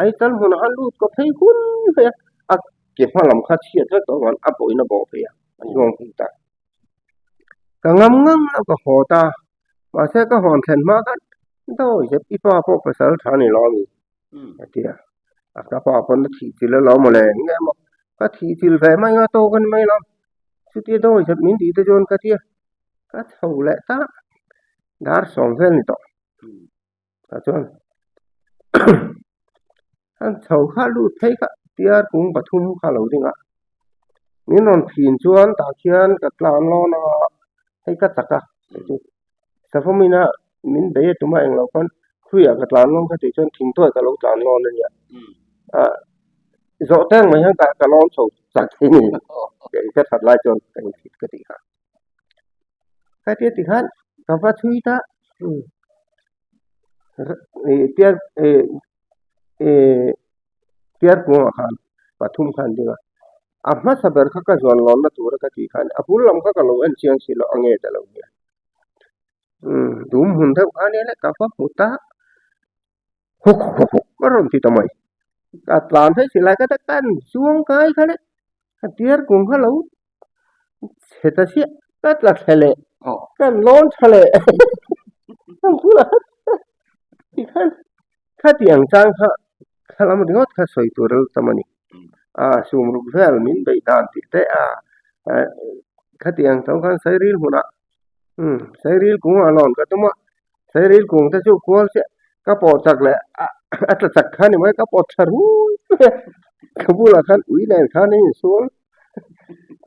Aichal hmunah khan lut ka phei hun mai a, a ke hma lam kha chhiat vek tawh avangin a bawhin a bawh phei a, a zuang phei ta. Ka ngam ngang lo ka haw ta, mahse ka hawn thlen hma khan dawi zep i pa pawh pasal tha ni lo ami a ti a, a ka pa pawn a thih chilh alawm mawle nge maw ka thih chilh ve mai anga tawk a ni mai lo, chutia dawi zep min tih te chuan ka tia ka chho leh ta dar sawm vel ni tawh. Tah chuan an chho kha lut phei kha tiar kung pathum kha a lo ding a min rawn phin chuan tah khian ka tlan lawn a hei ka chak a hei chu savawm ina min bei a tum a englo pawn khuiah ka tlan lawn ka tih chuan thingtuai ka lo tlan lawn a nia ah zawh teng mai hian ka lawn chho chak thei a ni ka that lai chuan ka inthit ka tih kha. Hetia ti khan ka va chhui ta ih piar ih ih piar kungah khan pathum khan an ding a a hmasa ber kha ka zuan lawnna tura ka tih khan a bul lam kha ka lo en chiang si lo a nge ta lo nia umm dum hmun deuh kha ania le ka va hmu ta huk huk huk a rawn ti ta mai a tlan phei silai ka ta kan chuang kai kha le a piar kung kha lo. Chhe ta chiah ka tla thle leh kan lawn tha leh kan bulah tikhan khatiang chang kha thla ringawt kha sawi tur a la tam a ni a sum ruk vel min beih dan tih te a khatiang tho khan sairil hmunah umm sairil kungah lawn ka tum a sairil kung te chu kual chiah ka pawh chak leh a tla chak kha ni mai ka pawt tha rui mai a ka bulah khan ui nen khan a insual.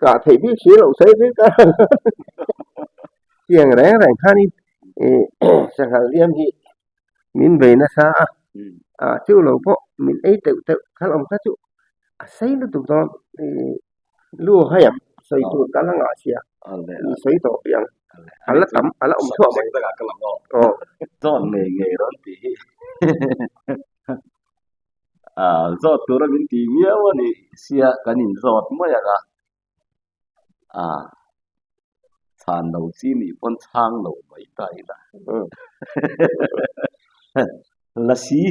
Kah theih bik si loh sawi bik a tiang reng reng khanin ih sanghal liam hi min bei nasa a ah chu lo pawh min ei teuh teuh kha awm kha chu a sei lutuk dawn ih lu hai ang sawi tur ka la ngah sia i sawi tawh piang a la tam a la awm chhuah mai aw. Zawn ngei ngei rawn tih hi. Ah zawt tura min ti viau a nih sia kan in zawt mai ang a ah chhan lo chi nih pawn chhang lo mai ta ila lasi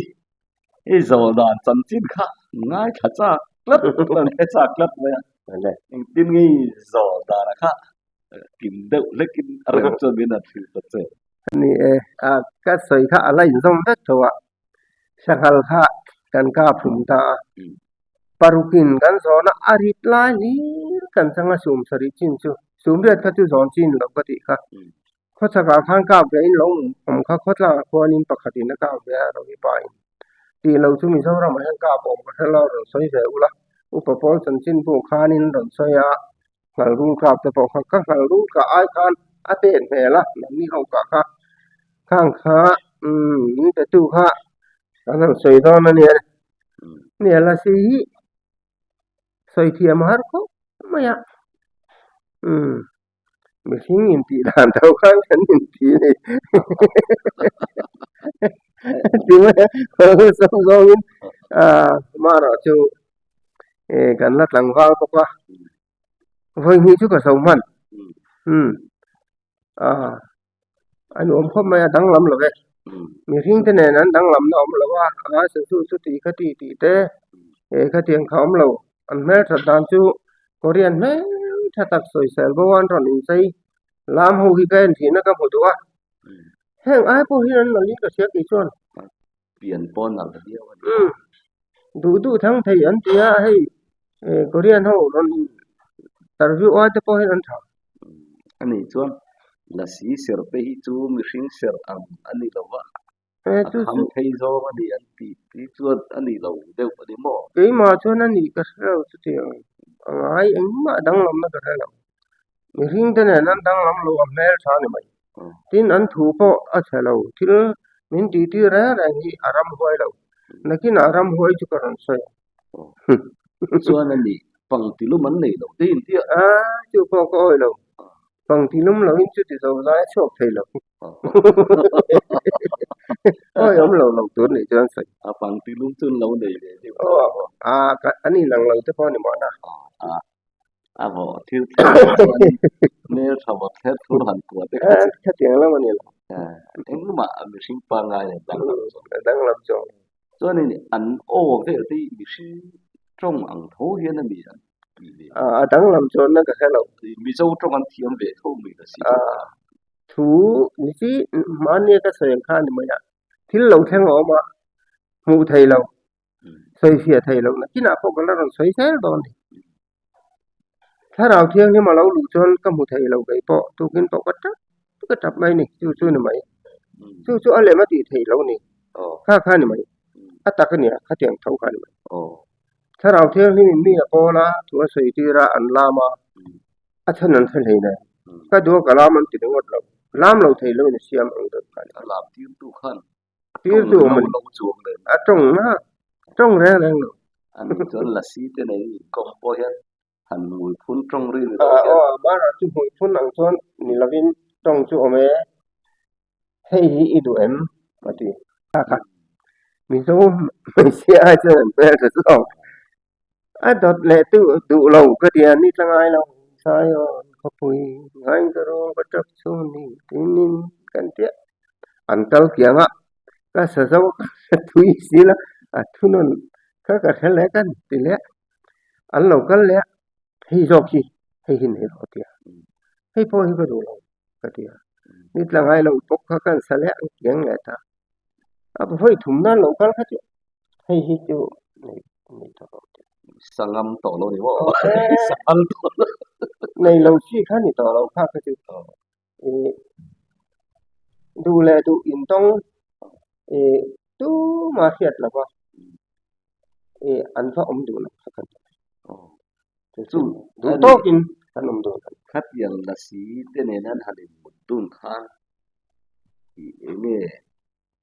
i zawh dan chanchin kha ngaithla chak tlat a ni chak tlat mai a engtin nge i zawh dan a kha kim deuh hlekin a rem chuan min han hrilh ta che. Ni e, ka sawi kha a la inzawm vek tho a. Sanghal kha kan kap hlum ta a, parukin kan zawn a, a rit lai hlir kan chang a sum sarih chin chu, sum riat kha chu zawn chin lo ka tih kha. Khawchhakah khan kap ve in lo awm kha khawtlangah khuanin pakhatin a kap ve a, Ravi pa in tih lo chu Mizoramah hian kap awm ka hre lo, rawn sawi ve ula, Upa Pawl chanchinbu khanin rawn sawi a, Nghalrul kap te pawh kha ka nghalrul kah ai khan a tet hmel a mahni ho kah kha khang kha umm min pe tu kha kan han sawi dawn a nia nia lasi hi sawi thiam a har khawp mai a umm mihring intih dan tho khan kan inti a ni ti mai a awlsam zawngin ah amaherawh chu. Eh kan la tlangval bawk a vawi hnih chu ka zo hman umm ah a nuam khawp mai a danglam lo e mihring te nen an danglam na awm lo a a sazu chu tih kha ti tih te eh khatiang kha awm lo an hmelthat dan chu korean hmeltha tak sawisel bo an rawn inchei lam ho hi ka en thin a ka hmu duh a heng ai pawh hian an nalh in ka hria kei chuan. pian pawh nalh viau a ni. Umm duh duh thang thei an ti a hei eh Korean ho rawn interview ai te pawh hian an tha. A nih chuan lasi serh te hi chu mihring serh ang a ni lo va, Eh a chu kham chu thei zawng a ni an ti ti chuan a ni lo deuh a ni maw? Keimah chuan a nih ka hre lo chutiang a ngai engmah danglamna ka hre lo. Mihring te nen an danglam lo a hmel tha a ni mai. Tin an thu pawh a chhe lo, thil min tih tir reng reng hi a ram huai lo, nakinah ram huai chu ka rawn sawi ang. Chuan a ni, pang tilum an nei lo te in tia. A, chu pawh ka awih lo. Pangti lum loin chuti zo lai a chhuak thei lo. Awi awm lo lo tur nih chuan sawi. A pangti lum chu an lo nei ve deuh. Aw a an inang lo te pawh a ni mahna. A vawh thil thleng te chuan hmel tha vawt thler thur han kuah te kha chu. Khatiang lam a ni lo. Engmah mihring pangngai nen danglam chuan. Danglam chuan. Chuanin an aw vel te hi mihring tawng ang tho hian a ni an tih ve. A danglam chuanna ka hre lo. Mizo tawng an thiam ve tho mai la si tho kha. Thu ni chi mahnia ka sawi ang kha a ni mai a. Thil lo thleng a awm a, hmuh thei lo, sawi fiah thei lo nakinah pawh ka la rawn sawi zel dawn a ni. Thlarau thianghlim a lo luh chuan ka hmu thei lo kei pawh tukin pawh ka tap ka tap mai a ni chu chu a ni mai chu chu a lem a tih theih lo a ni kha kha a ni mai a tak a nia khatiang tho kha a ni mai thlarau thianghlim in mi a pawl a thu a sawi tir a an lam a a chhan an hre hlei nen ka duh a ka lam an ti ringawt lo lam lo thei lo in a siam ang deuh kha a ni a lam tirtu khan Tirtu awm a ni. A tawng na, tawng reng reng lo. Ani chuan lasi te nei inkawm pawh hian han hmui phun tawng ri ni lo hian. Aw, mara chu hmui phun ang chuan ni lovin tawng chu awm e. Hei hi i duh em? a ti. Kha kha, Mizo hmeichhia ai chuan an hmel tha zawk. A dawt leh tu duh lo ka ti a, ni tla ngai lo. Zion khawpui ngai ka rawng ka tap chu ni tinin kan tia an kal kiang a, ka sa zo a ka tui zil a, a thunawn kha ka hre leh kan ti leh an lo kal leh a, hei zawk hi hei hi nei rawh a ti a, hei pawh hi ka duh lo ka ti a, ni tla ngai lo bawk kha kan sa leh ang kiang leh ta. A vawi thum nan lo kal kha chu hei hi chu nei nei tawh lo teh. Sangam tawh lo ni maw? Sanghal tawh lo. Nei lo chi kha ni tawh lo kha kha chu. Ih duh leh duh intawng ih tuma hriat lo va ih an va awm duh lo kha kan ti. Chu duh tawkin kan awm duh lo. Khatiang lasi te nen an han inmut dun khan Tih eng nge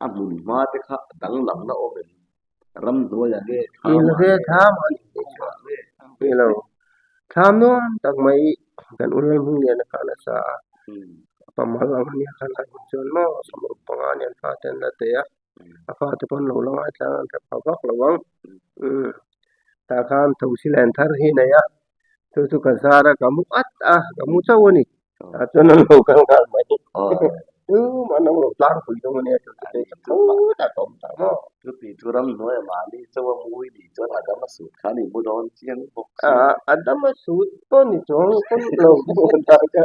a hmun hma te kha danglamna awm em? Ramhnuaiah nge thlamah nge kawngah nge? Ni lo, thlam nuam tak mai kan u Lalhming Liana kha a nasa a, a pamal ang a nia kha lai hun chuan maw sawmruk panga nen fate an la teh a, a fate pawn lo la ngaithla ang an hre pha vak lo ang. Tah khan thosi len thar hi a nei a, chu chu ka zar a ka mu at a, ka mu chauh a ni. Tah chuan an lo kal nghal mai. Tumah an lo tlangpui dawn a nia chu chu chu khutah ka awm ta maw. Chuti chu ramhnuai mahni chauh a mui ni chuan a dam a sut kha ni mu dawn chiang bawk si. A dam a sut pawh ni chuang pawn lo mu ta ka.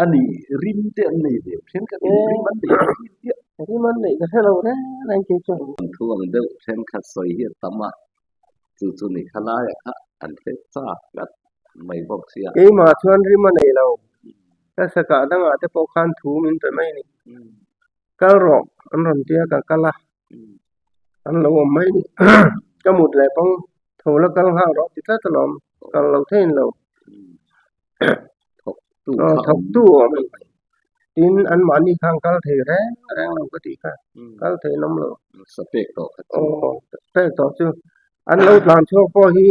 A ni rim te an nei ve thenkhat in rim an nei thin chiah. Rim an neih ka hre lo reng reng kei chuan. An thu ang deuh thenkhat sawi hi a tam a, chu chu ni kha laiah kha an hre chak tlat mai bawk sia. Keimah chuan rim a nei lo, ka sakah dangah te pawh khan thu min pe mai a ni. Kal rawh an rawn tia ka kal a, an lo awm mai a ni. Ka mut leh pawng tho la kal nghal rawh ti tlat alawm, kal lo theiin lo. Thawktu a awm a ni. Tin, anmahni khan kal thei reng reng lo ka tih kha, kal thei an awm lo. Sa pek tawh kha chu. Aw, pek tawh chu. An lo tlan chhuak pawh hi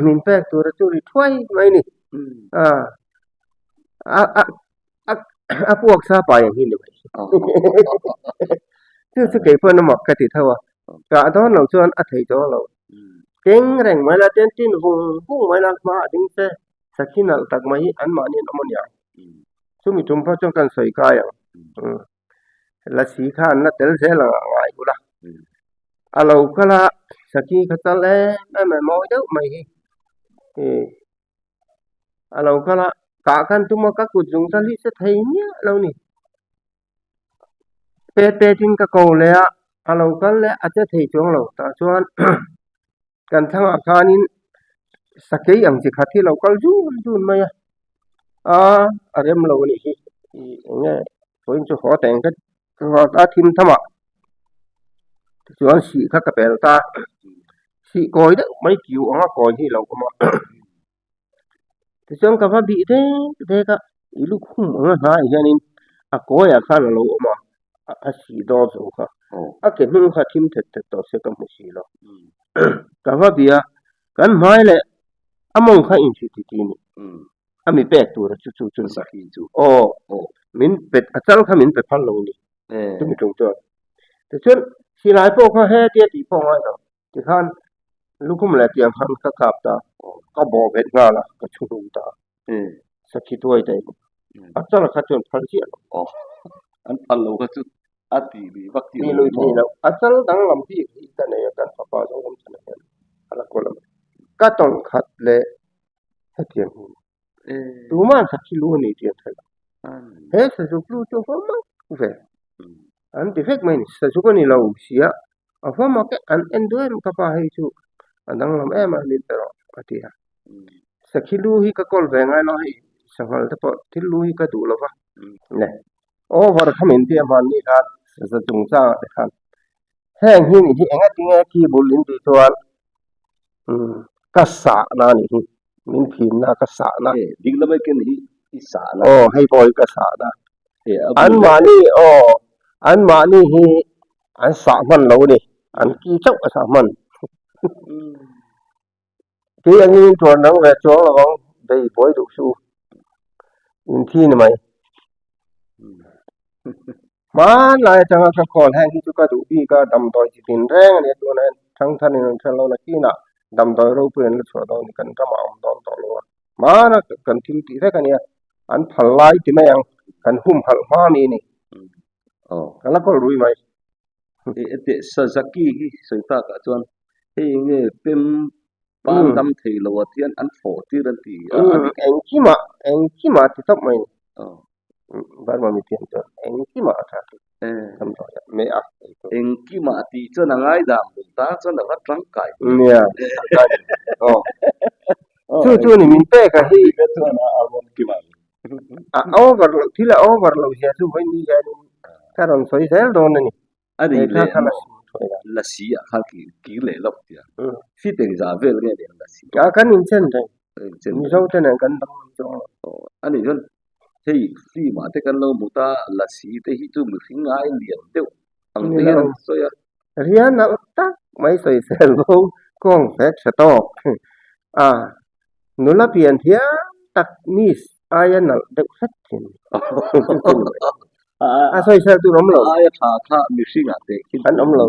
min pek tura chu ri thuai mai a ni. A a a puak sa pai ang hi ni mai. Chu chu kei pawhin a mak ka ti tho a, kah dawn loh chuan a thei dawn lo. Keng reng mai la ten tin vung vung mai la hma a ding che sakhi nalh tak mai hi anmahni an awm a nia. Chumi tum pawh chuan kan sawi kai ang. Lasi kha an la tel zel ang a ngai ula. A lo kal a sakhi kha chal em em a mawi deuh mai hi. A lo kal a, kah khan tum a ka kut zung chal hi che thei miah lo ni. Pet pet in ka ko leh a, a lo kal leh a che thei chuang lo. Tah chuan kan thlangah khanin sakei ang chi khat hi a lo kal zun zun mai a, aa a rem lo a nih hi ih eng nge vawiin chu haw teng ka a thim tham ah tichuan sih kha ka pel ta a sih kawi deuh mai kiu anga kawi hi a lo awm a tichuan ka va bih dek dek a i lukhum anga hnaiah hianin a kawiah khan a lo awm a a sih dawr zo kha a ke hnung kha a thim thet thet tawh se ka hmu si lo. Ka va bia, kan hmai leh a mawng kha inhri ti ti ni. A mi pek tura chu chu chu Sakhi chu. Aw, min pe, a chal kha min pe phal lo ni. Chumi tum chuan. Tichuan, silai pawh kha hetia tih pawh a ngai lo. Tikhan lukhum leh tiang khan ka kap ta, ka bawh bet nghal a, ka chhu hlum ta. Sakhi tuai ta in. A chal kha chuan phal chiah lo. Aw, an phal lo kha chu a tih lui vak tih lo lui thei lo. A chal danglam bik hi ka nei a, kan fapa zawng awm chhan ah hian a la kawl a mai. Ka tawng khat leh hetiang hi Tuma'n sakhi lu a ni tih an hre lo. He sazuk lu chu a va mak ve. An ti vek mai a ni. Sazuk a ni lo sia, a va mak e, an en duh em ka pa hei chu a danglam em a min pe rawh a ti a. Sakhi lu hi ka kawl ve ngai lo hei sanghal te pawh thil lu hi ka duh lo va. Le over kha min ti a hmanni khan za chungchangah te khan heng hi nih hi engatinge ki bul in tih chuan ka sahna a nih hi. Min phinna ka sahna. E, ding lamai ken hi i sahna. Aw, hei pawh hi ka sahna. E, a bul. Anmahni, aw, anmahni hi an sah hman lo a ni. An ki chauh a sah hman. Kei angin tuan dang ve chuang lo ang, bei buai duh suh u. Inthi ni mai. Hmanlai atanga ka khawl heng hi chu ka duh bik a, damdawi chi tin reng a nia tunah hian thangthar in an hre lo nakinah damdawi ropui an la chhuah dawn ni kan ramah a awm dawn tawh lo a, hmana kan thil tih vek a nia, an phal lai ti mai ang, kan humhalh hma mi a ni, ka la kawl rui mai. Teh Sazaki hi sawi takah chuan hei nge pem pan dam thei lo ah hian an fawh tir an ti a. Engkimah engkimah ti tawp mai a ni. Burma mithiam chuan engkimah a tha tih damdawi ah meh a ei tur. Engkimah tih chuan a ngaidam duh ta chuan a va tangkai. Nia tangkai aw. Chu chu ni min pek a hi. Chuan a rawn kim ang. A over loh thil a over loh zia chu vawiin hianin ka rawn sawi zel dawn a ni. A nih leh maw lasi ah khan kir leh loh tia fit engzah vel nge ni ang lasi. A kan inchen reng Mizo te nen kan dang mai chuang lo. A nih chuan hei film ah te kan lo hmu ta lasi te hi chu mihring ai lian deuh ang te hian an sawi a. Rian nalh tak mai sawisel bo kawng fek hre tawk a nula pian thiam tak miss aia nalh deuh hret thin. A sawisel tur awm lo. Aia tha kha mihring ah teh khin an awm lo.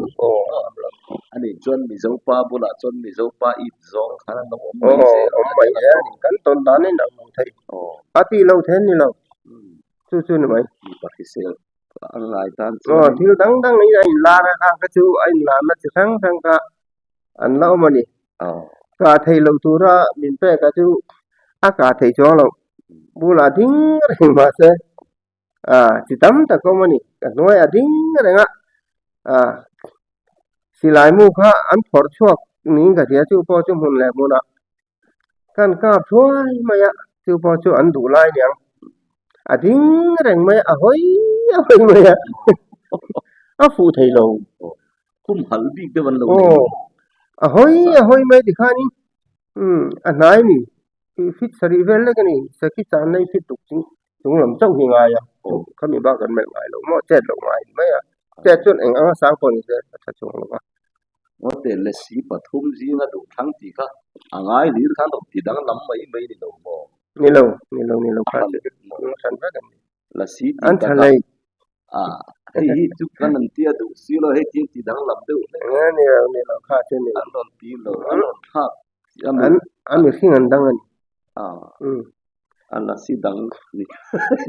A nih chuan Mizo pa bulah chuan Mizo pa it zawng khan an lo awm mai zel. Awm mai zel a ni. Kan tawn dan in ang lo thei. A tih lo then ni lo. Chu chu ni mai. Mipa hrisel a ngai tan chuan. Aw thil dang dang in a inlar a khang kha chu a inlarna chi hrang hrang kha an la awm a ni. Kah theih loh tura min pek a chu a kah theih chuang loh. Bulah ding reng mahse chi tam tak a awm a ni. Ka hnuai a ding reng a, silai mu kha an phawrh chhuak niin ka hria chu pawh chu hmun leh hmunah kan kap thuai mai a, chu pawh chu an duh lai niang. A ding reng mai a, a hawi a hawi mai a, a fuh thei lo. Khum halh bik deuh an lo nei. Aw, a hawi a hawi mai tikhanin a hnai ni, fit sarih vel lek a ni, sakhi channa i fit tuk chu chung lam chauh hi ngai a, khami bak kan melh ngai lo maw, chet loh ngai mai a, chet chuan eng anga sang pawh ni se a tha chuang lo va. Ngaw lasi pathum zinga duh thlang tih kha a ngai hlir khan rawn ti danglam mai mai ni lo maw? Ni lo, ni lo, ni lo kha chu a hran vek a ni. Lasi tih takah hei hi chu kan an tia duh si lo, hei tin ti danglam deuh hlek. Ni lo, ni lo kha chu ni lo. An rawn ti lo, an rawn thlak. A mihring an dang a ni. A lasi dang ni.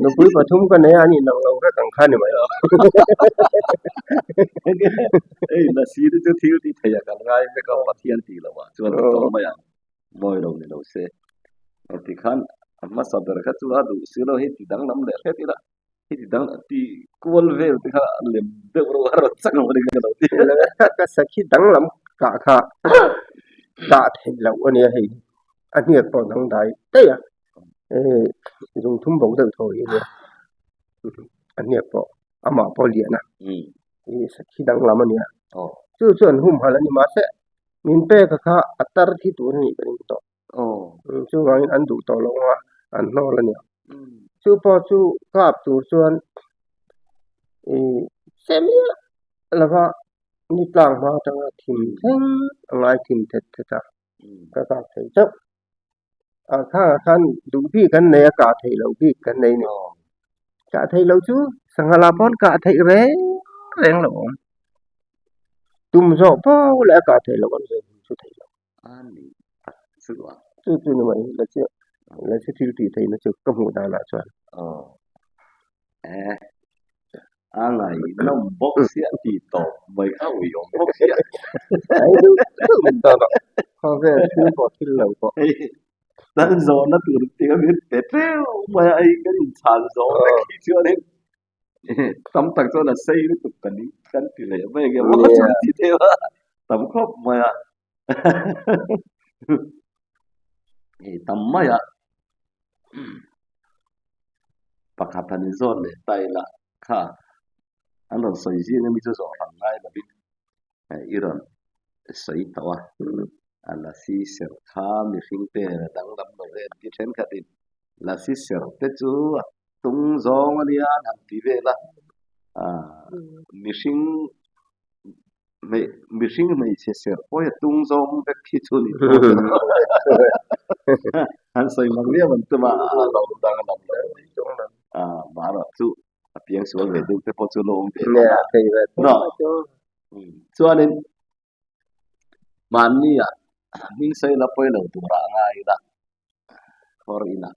Nupui pathum ka nei a, an inang lo vek ang kha ni mai. Hei lasi te chu thil ti thei a kan ngai vek a, Pathian tih loh ah chuan ti tawh mai ang. Mawi lo ni lo se. Heti khan a hmasa ber kha chu a duh si lo, hei ti danglam leh hret ila, hei ti dang ti kual vel te kha lem deuh rawh a rawn chak lo a ni ka lo ti. Ka sakhi danglam kah kha kah theih loh a nia hei. A hniak pawh dangdai daih a, zung thum bo deuh thaw hi a nia, a hniak pawh amah pawh a lian a, sakhi danglam a nia, chu chu an humhalh a ni mahse min pek a kha a tar thi tur a nih ka ring tawh, chuvangin an duh tawh lo a an hnawl a nia, chu pawh chu kap tur chuan ih che miah lova. Ni tlang hma atanga thim thleng a ngai thim thet thet a, ka kak thei chauh. A khangah khan duh bik an nei a, kah theih loh bik kan nei a ni. Kah theih loh chu sangha lah pawn kah theih reng reng lo awm. Tum zawh pawh leh a kah theih loh an ve chu theih loh. A ni tak chu a. Chu chu ni mai la chiah la chu thil tih theihna chu ka hmuh danah chuan. Aw eh a ngaihnawm bawk sia ti tawp mai kha uiawm bawk sia. Ai deuh deuh min ta rawh khawvel thil pawh thil lo pawh. Kan zawhna tur te kha min pe teuh mai a hei kan inchhan zawh vek hi chuanin Tam tak chuan a sei lutuk kan kan ti leh mai ang emaw chu ti thei a tam khawp mai a hei tam mai a pakhat han inzawt leh ta ila kha an rawn sawi zing ami chu zawh hran ngai lovin i rawn sawi tawh a a lasi serh kha mihring te danglam lo ve an ti thenkhatin lasi serh te chu a tung zawng a nia an han ti vel a ah mihring mihring hmeichhe serh pawh hi a tung zawng vek khi chu a ni an sawi mang viau an tum a a lo danglam lo ah mahrawh chu a piang sual ve deuh te pawh chu lo awm ve a chuanin mahni ah hming sawi la pawi lo tur ah ngai ila khawr inah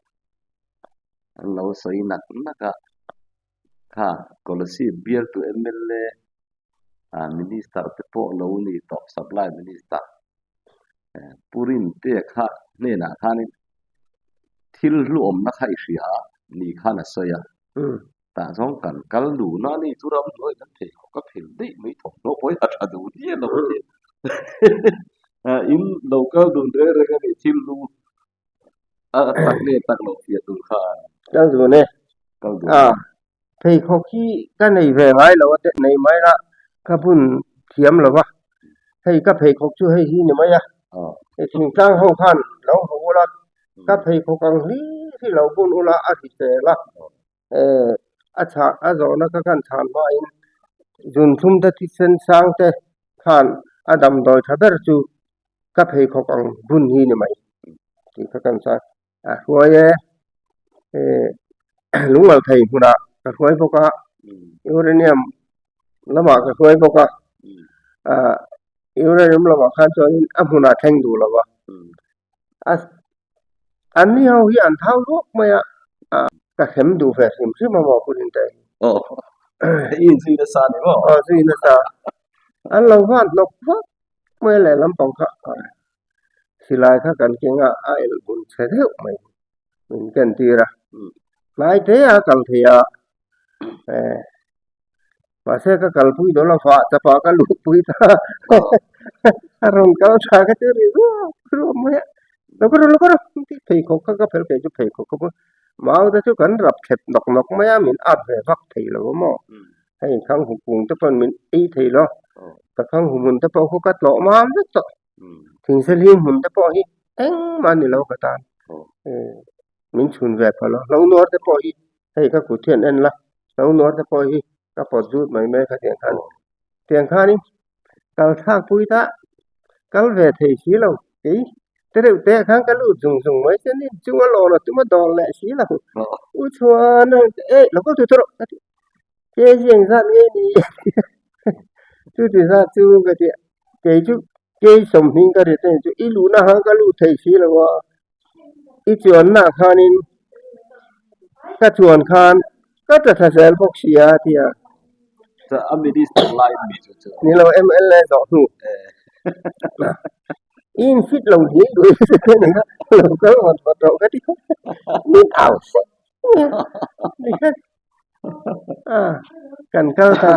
an lo sawi nak nak a kha Kolasib bialtu mla ah minister te pawh lo ni tawh supply minister Pu Rintea kha hnenah khanin thil hluawmna kha i hria a ni khan a sawi a tah zawng kan kal duhna a ni chu ramhnuai kan thei khawp ka phel daih mai thawmhnaw pawh hi a tha duh dial lo a ni in lo kal dun reng reng a ni thil hlu a tak nge tak lo fiah tur khan kal dun e kal dun a pheikhawk hi ka nei ve ngai lo a te nei mai la ka bun thiam lo va hei ka pheikhawk chu hei hi ni mai a hei thingtlang ho khan lo hmu ula ka pheikhawk ang hlir hi lo bun ula a hrisel a eh a chhah a zawhna kha khan chhan hmain zunthum te thisen sang te khan a damdawi tha ber chu ka pheikhawk ang bun hi ni mai tih kha kan sawi a hruai e eh lungal thei hmunah ka hruai bawk a uranium lamah ka hruai bawk a ah uranium lamah khan chuanin a hmunah thleng duh lo va a an ni ho hi an thau luak mai a ah ka hrem duh ve hrim hrim a maw put in te aw i inzui nasa ni maw aw zui nasa an lo van hnawk vak mai a lehlam pang kha silai kha kan keng a a elh bun chhe deuh mai min ken tir a hnai te a kal thei a eh mahse ka kalpui dawn lo fah chapah ka luhpui ta a rawn kal tha ka ti ri ruap ruap mai a lo ka rawh lo ka rawh tih pheikhawk kha ka phel kei chu pheikhawk ka mau te chu kan rap thlep nawk nawk mai a min at ve vak thei lo a maw hei khang hu kung te pawn min ei thei lo ka khang hu hmun te pawh khu ka tlawh mam vek tawh thingse hlim hmun te pawh hi engmah a ni lo ka tan min chhun ve phah lo hlo nuar te pawh hi hei ka kut hian en la hlo nuar te pawh hi ka pawt zut mai mai kha tiang khan tiang khanin kal thlak pui ta kal ve thei si lo kei te reuh te ah khan ka lut zung zung mai chuan in chunga lawn a tum a dawn leh si lo u chuan eh lo kal tur tur rawh ka ti kg engzat nge ni chuti zat chu ka ti kei chu kei sawmhnih ka ri te chu i luhna khan ka lut thei si lo a i chuanna ah khanin ka chuan khan ka tla thla zel bawk si a ti a a minister lai mi chu chu ni lo mla zawh hnu i in fit lo hle duai lo kal vat vat rawh ka ti min au sek Kan kal ta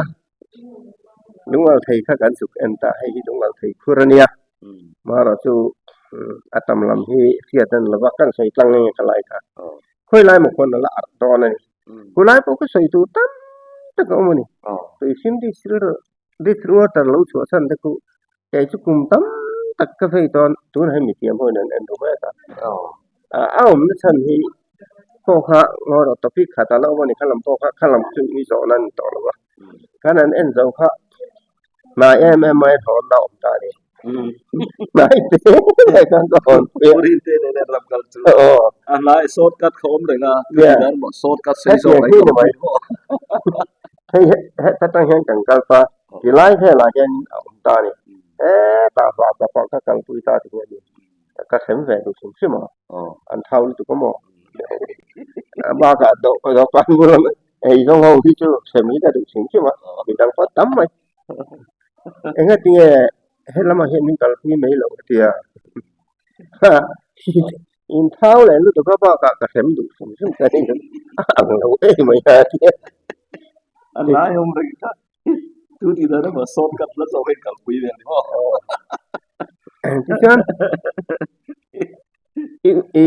lungal thei kha kan chuk en ta hei hi lungal thei khur a nia marawh chu a tam lam hi hriat a ni lova kan sawi tlang nge ka lai kha khawi lai maw khawn a la arh dawn a ni khulai pawh ka sawi tur tam tak a awm a ni tuihrim district water lo chhuah chhan te khu kei chu kum tam tak ka vei dawn tun hei mithiam ho in an en duh mek a a awmna chhan hi pawh kha ngawi rawh topic khat a la awm a ni kha lam pawh kha kha lam chu mi zawhna a ni tawh lo va khan an en zo kha. Hnai em em mai hawn a awm ta a ni. Hnai te te khan ka hawn pui a. Rin te nen ram kal chu. Aw. A hnai shortcut kha awm reng a. Tui maw shortcut sei zawk mai ka awm maw. Hei heta tang hian kan kal ta. Tilai velah hian a awm ta a ni. Hetah vah ka kalpui ta ti hian ka hrem ve duh hrim hrim a. An thau lutuk a maw? Bakah dawhkan bula ei zawng ho hi chu hrem hi ka duh hrim hrim a, midang pawh tam mai. Engatinge he lamah hian min kalpui mai loh a tia. In thau leh lutuk a bakah ka hrem duh hrim hrim ta ni a ang lo em mai a tia. A lai awm reng kha. Tu tih dan emaw shortcut la zawk in kalpui ve a ni maw? Tichuan i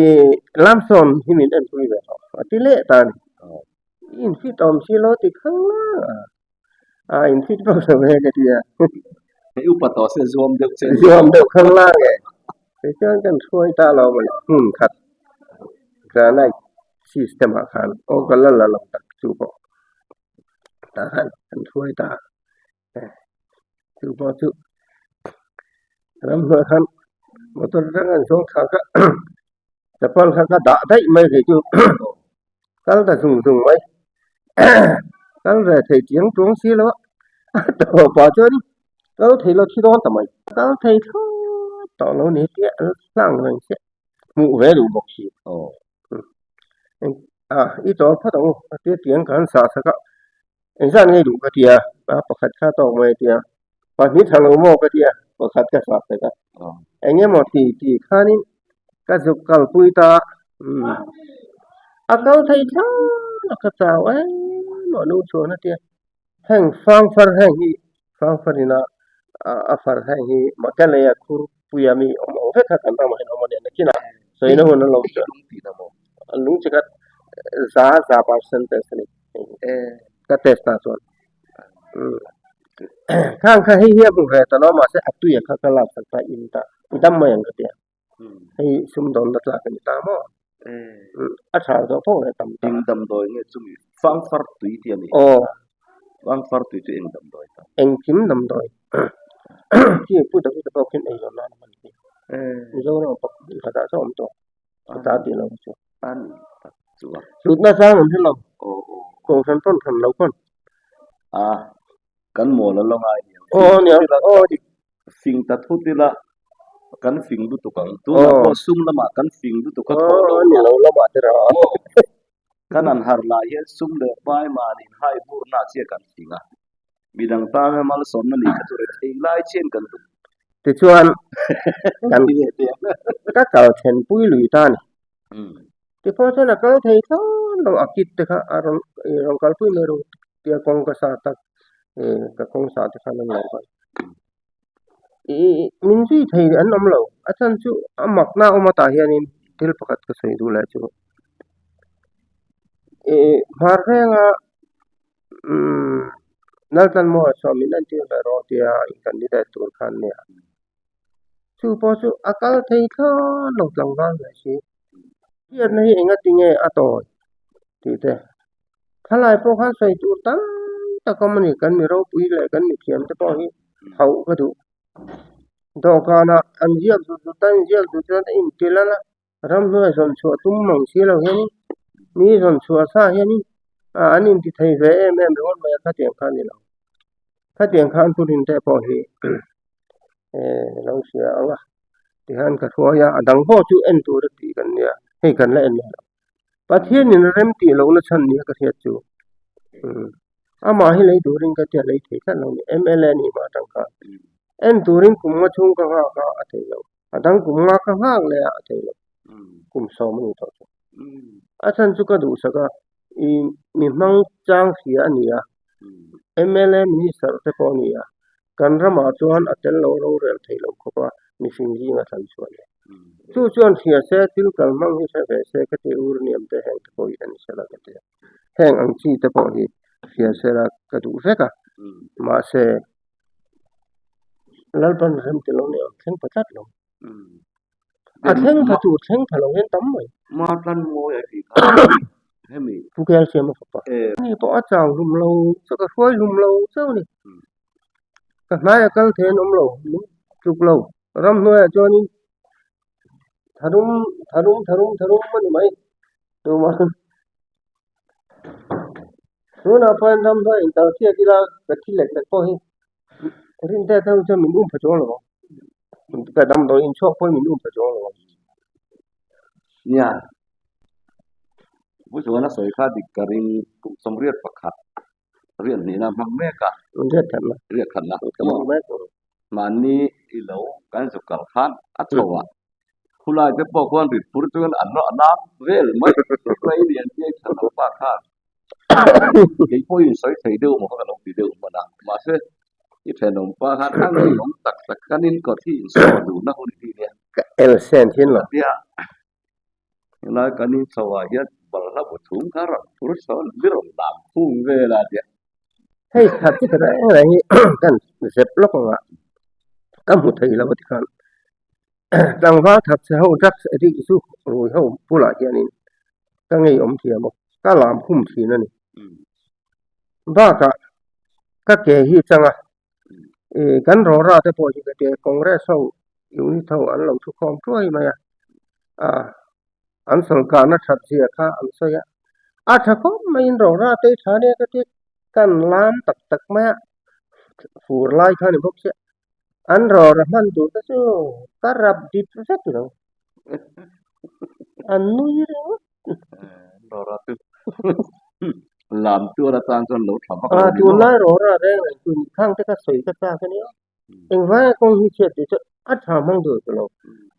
lamsawn hi min enpui ve tawh a ti leh ta a ni. I infit awm si lo ti khang lang a, a infit vak lo e ka ti a. Hei upa tawh se zuam deuh che a ni. Zuam deuh khang lang e. Tichuan kan hruai ta lo mai hmun khat granite system ah khan aw ka la la lo tak chu pawh. Tah khan an hruai ta a chu pawh chu ramhnuai khan motor atang an zawng thlak a chapal kha ka dah daih mai thei chu kal ta zung zung mai kal ve thei chiang chuang si lo a a tawpah chuan kal thei lo thi dawn ta mai kal thei thlawt tawh lo ni tia an hlang reng chiah hmuh ve duh bawk si. A i chawl phawt ang u a tia tiang ka han sah sak a engzat nge duh ka ti a a pakhat kha tawk mai a ti a pahnih tha lo maw ka ti a pakhat ka sah sak a eng emaw ti ti khanin ka zuk kalpui ta umm a kal thei thlak a ka chau em a nu chuan a ti a heng fangfar heng hi fangfar ina a far heng hi Makalei-a khur puia mi awm ang vek kha kan ramah hian awm a nia nakinah sawina hun a lo chuan a lung chi khat za za percent test a ni ka test ta chuan khang kha hei hi a hmu ve ta lo mahse a tuia kha ka lak sak ta in ta dam mai ang ka ti a. Hei sumdawnna tlak a ni ta maw? A tha zawh fo leh tam ta. Eng damdawi nge chumi fangfar tui tih a ni. Aw. Fangfar tui chu eng damdawi ta? Engkim damdawi. Khi pu David a pawh khian ei zawh nan a hman khi. Mizoram ah pakhat khatah chuan a awm tawh. A ta tih lo chu. A ni tak chu a. Hlutna chang an hre lo. Aw aw. Kohhran pawn hran lo pawn. A kan mawl a lo ngai ni ang. Aw ni ang. Aw ni. Fing ta thut ila kan fing lutuk ang. Tunah pawh sum lamah kan fing lutuk a thawh lo ni lo lamah te rah a. Kan an har lah hian sum leh pai mahni hai burna chiah kan fing a. Midang tana malsawmna nih kha chu rethei lai chian kan duh. Tichuan kan ka kal then pui lui ta a ni. Tichuan chuan a kal thei thlawt lo a kit te kha a rawn rawn kalpui mai rawh tia kawng ka sa tak ka kawng sa te khan an lo kal. Ih min zui thei an awm lo a chhan chu a makna awm atah hianin thil pakhat ka sawi duh leh chu ih hmar venga umm Laltlanmawia chuan min entir ve rawh tia in candidate tur khan nia. Chu pawh chu a kal thei thlawt lo tlangval mai si. Hriatna hi enga tinge a tawi tih te. Thalai pawh khan sawi tur tam tak awm a ni. Kan mi ropui leh kan mi thiam te pawh hi hauh ka duh. Dawhkanah an ziak zut zut a, an ziak zut chuan a inti lal a. Ramhnuai zawn chhuah tum mang si lo hianin mi zawn chhuah sa hianin an inti thei ve em em ringawt mai a, khatiang kha a ni lo. Khatiang khan thu rin te pawh hi lo hria ang a, tihian ka hruai a, a dang pawh chu en tur a tih kan nia, hei kan la en leh lo. Pathianin a rem tih lohna chhan nia ka hriat chu amah hi lei turin ka tia lei thei tlat lo a ni, mla nih mah atang khan en turin kum nga chhung ka nghak a, a thei lo. A dang kum nga ka nghak leh a a thei lo. Kum sawm a ni tawh chu. A chhan chu ka duhsak a, i mi hmang chang hria a ni a, mla minister te pawh a ni a, kan ramah chuan a tel lo rorel thei lo khawp a, mihring zinga thlan chhuah leh. Chu chuan hria se thil kal hmang hi hre ve se ka ti ur niam te heng te pawh hi en sela ka ti a. Heng ang chi te pawh hi hria sela ka duh vek a, mahse Lalpan rem ti lo nia thleng pha tlat lo. A thleng pha tur thleng pha lo hian tam mai. Matlan mawi a tih kha hemi. Pu Kel siam a fapa. Ani pawh a chau hlum lo chu ka hruai hlum lo chauh a ni. Ka hnaia kal thei an awm lo, min tluk lo. Ramhnuaiah chuanin tharum tharum tharum tharum a ni mai tumah. Tunah pawhin ramhnuai in kal chiat ila ka thi lek lek pawh hi rinte te ho chuan min um pha chuang lo ang. Ka damdawi inchhuak pawhin min um pha chuang lo ang. Nia, Pu Zuala sawi kha dik ka ring kum 81 riat hnihna a hmang mek a. Riat khatna. Riat khatna. Ka hmang mek. Mahni i lo kan zuk kal khan a chho a, khulai te pawh khuan rit phur chuan an rawh a lam vel mai mai lian chiai tha lo pa khan kei pawhin sawi thei deuh maw kha ka lo ti deuh hman a, mahse i thenawm pa khan a ngeiawm tak tak kan in kawt hi insaw duhna hun hi nia. Ka el sen thin lo. Tia helai kan in chho ah hian balhla bu chhung kha rawn phur sawn mi rawn lam khung vel a tia. Hei that chi khat reng reng hi kan zep lawk ang a, ka hmu thei lo a ti khan tlangval that chhe ho drugs addict chu rui ho bulah hianin ka ngei awm thiam a, ka lam khum thin a ni. Bakah ka ke hi chang a, ih kan rawra te pawh hi ka tia Congress ho unit ho an lo thu khawm thuai mai a, ah an sawrkarna that zia kha an sawi a, a tha khawp maiin rawra te hi tha nia ka tia kan lam tak tak mai a, fur lai kha a ni bawk sia, an rawra hman tur te chu ka rap dip vek lo, an nui ringawt. Rawra chu lam tuar atan chuan lo tha vak lo ni maw? Tunlai rawra reng reng chu khang te ka sawi ka chak a nia. Engvanga kawng hi chhiat tih chu a tha hmang duh ta lo.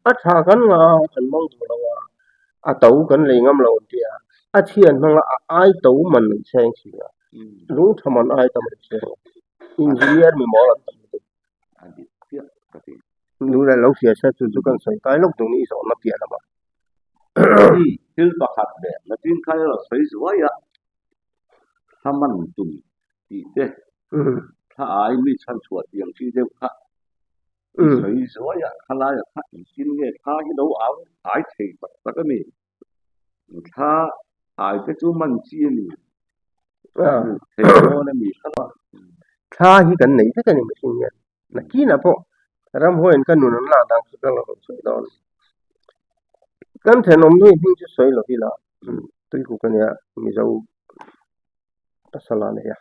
A tha kan ngah a kan hmang duh lo a, a to kan lei ngam lo an ti a, a chhian hmang a a ai to man an chheng si a, lung tha man ai tam an chheng a, engineer mi mawl an tam lutuk. A dik chiah ka ti. Nu leh lo hria se chu chu kan sawi kai lawk duh ni i zawhna piah lamah. Thil pakhat leh Latin kha erawh sawi zuai a, thla man tum tih te, thla ai mi chhan chhuah tih ang chi deuh kha i sawi zuai a, khalaiah kha engtin nge thla hi lo au ai thei tak tak a ni. Thla ai te chu man chi a ni, a hmuh theih dawn a ni kha. Thla hi kan nei vek a ni mihring hian. Nakinah pawh ramhuaiin ka nun an lak dan chu ka la rawn sawi dawn. Kan thenawm nui hming chu sawi lo ila tuikuk a nia Mizo pasal a nei a.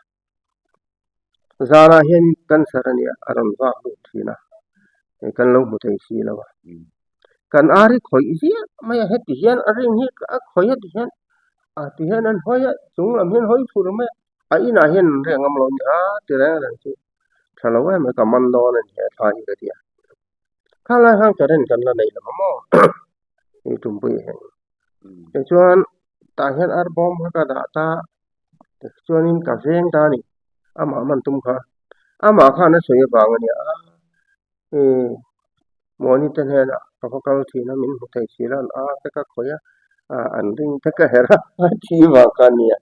Zanah hian cancer a nia a rawn vak lut thin a, kan lo hmu thei si lo a. Kan ar hi khawih ziah mai a, heti hian a ring hi a khawih a ti hian a ti hian an hawi a, chung lam hian hawi fur mai a, a inah hian an riak ngam lo a ni a ti reng reng chu. Tha lo em mai ka man dawn a ni he thla hi ka ti a. Khalai khan current kan la nei lo a maw i tumpui hian. Tichuan tah hian ar bawm kha ka dah ta tichuanin ka veng ta a ni amah man tum kha amah khan a sawi avang a nia ih mahni te hnenah ka va kal thin a min hmu thei si lo a te ka khawih a an ring te ka herh a a thi vang kha a nia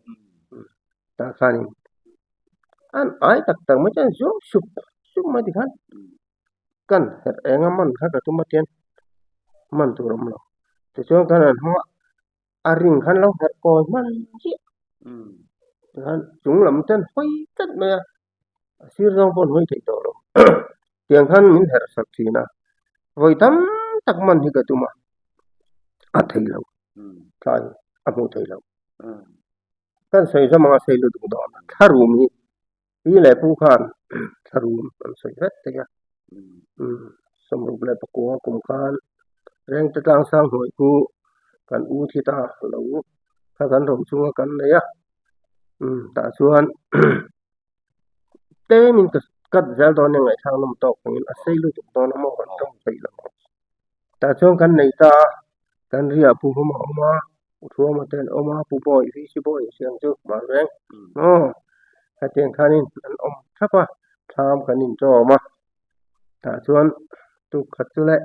tah khanin an ai tak tak mai chuan zawng sup sup mai tikhan kan herh eng a man kha ka tum a tian man tur a awm lo tichuan kan han hawng a a ring khan lo herh kawi hman chiah tikhan chung lam ten hawi tlat mai a a sir zawng pawh an hawi theih tawh lo tiang khan min herh sak thin a vawi tam tak man hi ka tum a a thei lo tlai a hmuh theih loh. Kan sawi zawm anga sawi lutuk dawn a, thla rum hi pi leh pu khan thla rum an sawi vek thei a, 69 kum khan Rengte tlang sang hnuai khu kan u thi ta lo kha kan rawm chunga kan nei a, tah chuan tlemin ka cut zel dawn nia ngaihthlak nawm tawk angin a sei lutuk dawn a maw kan tawng theih loh ang tah chuan kan nei ta a kan riah pu hum a awm a u thuama te an awm a pu bawi VC bawi a siam chu hman reng aw hetiang khanin an awm thap a thlam kan intawm a tah chuan tuk khat chu leh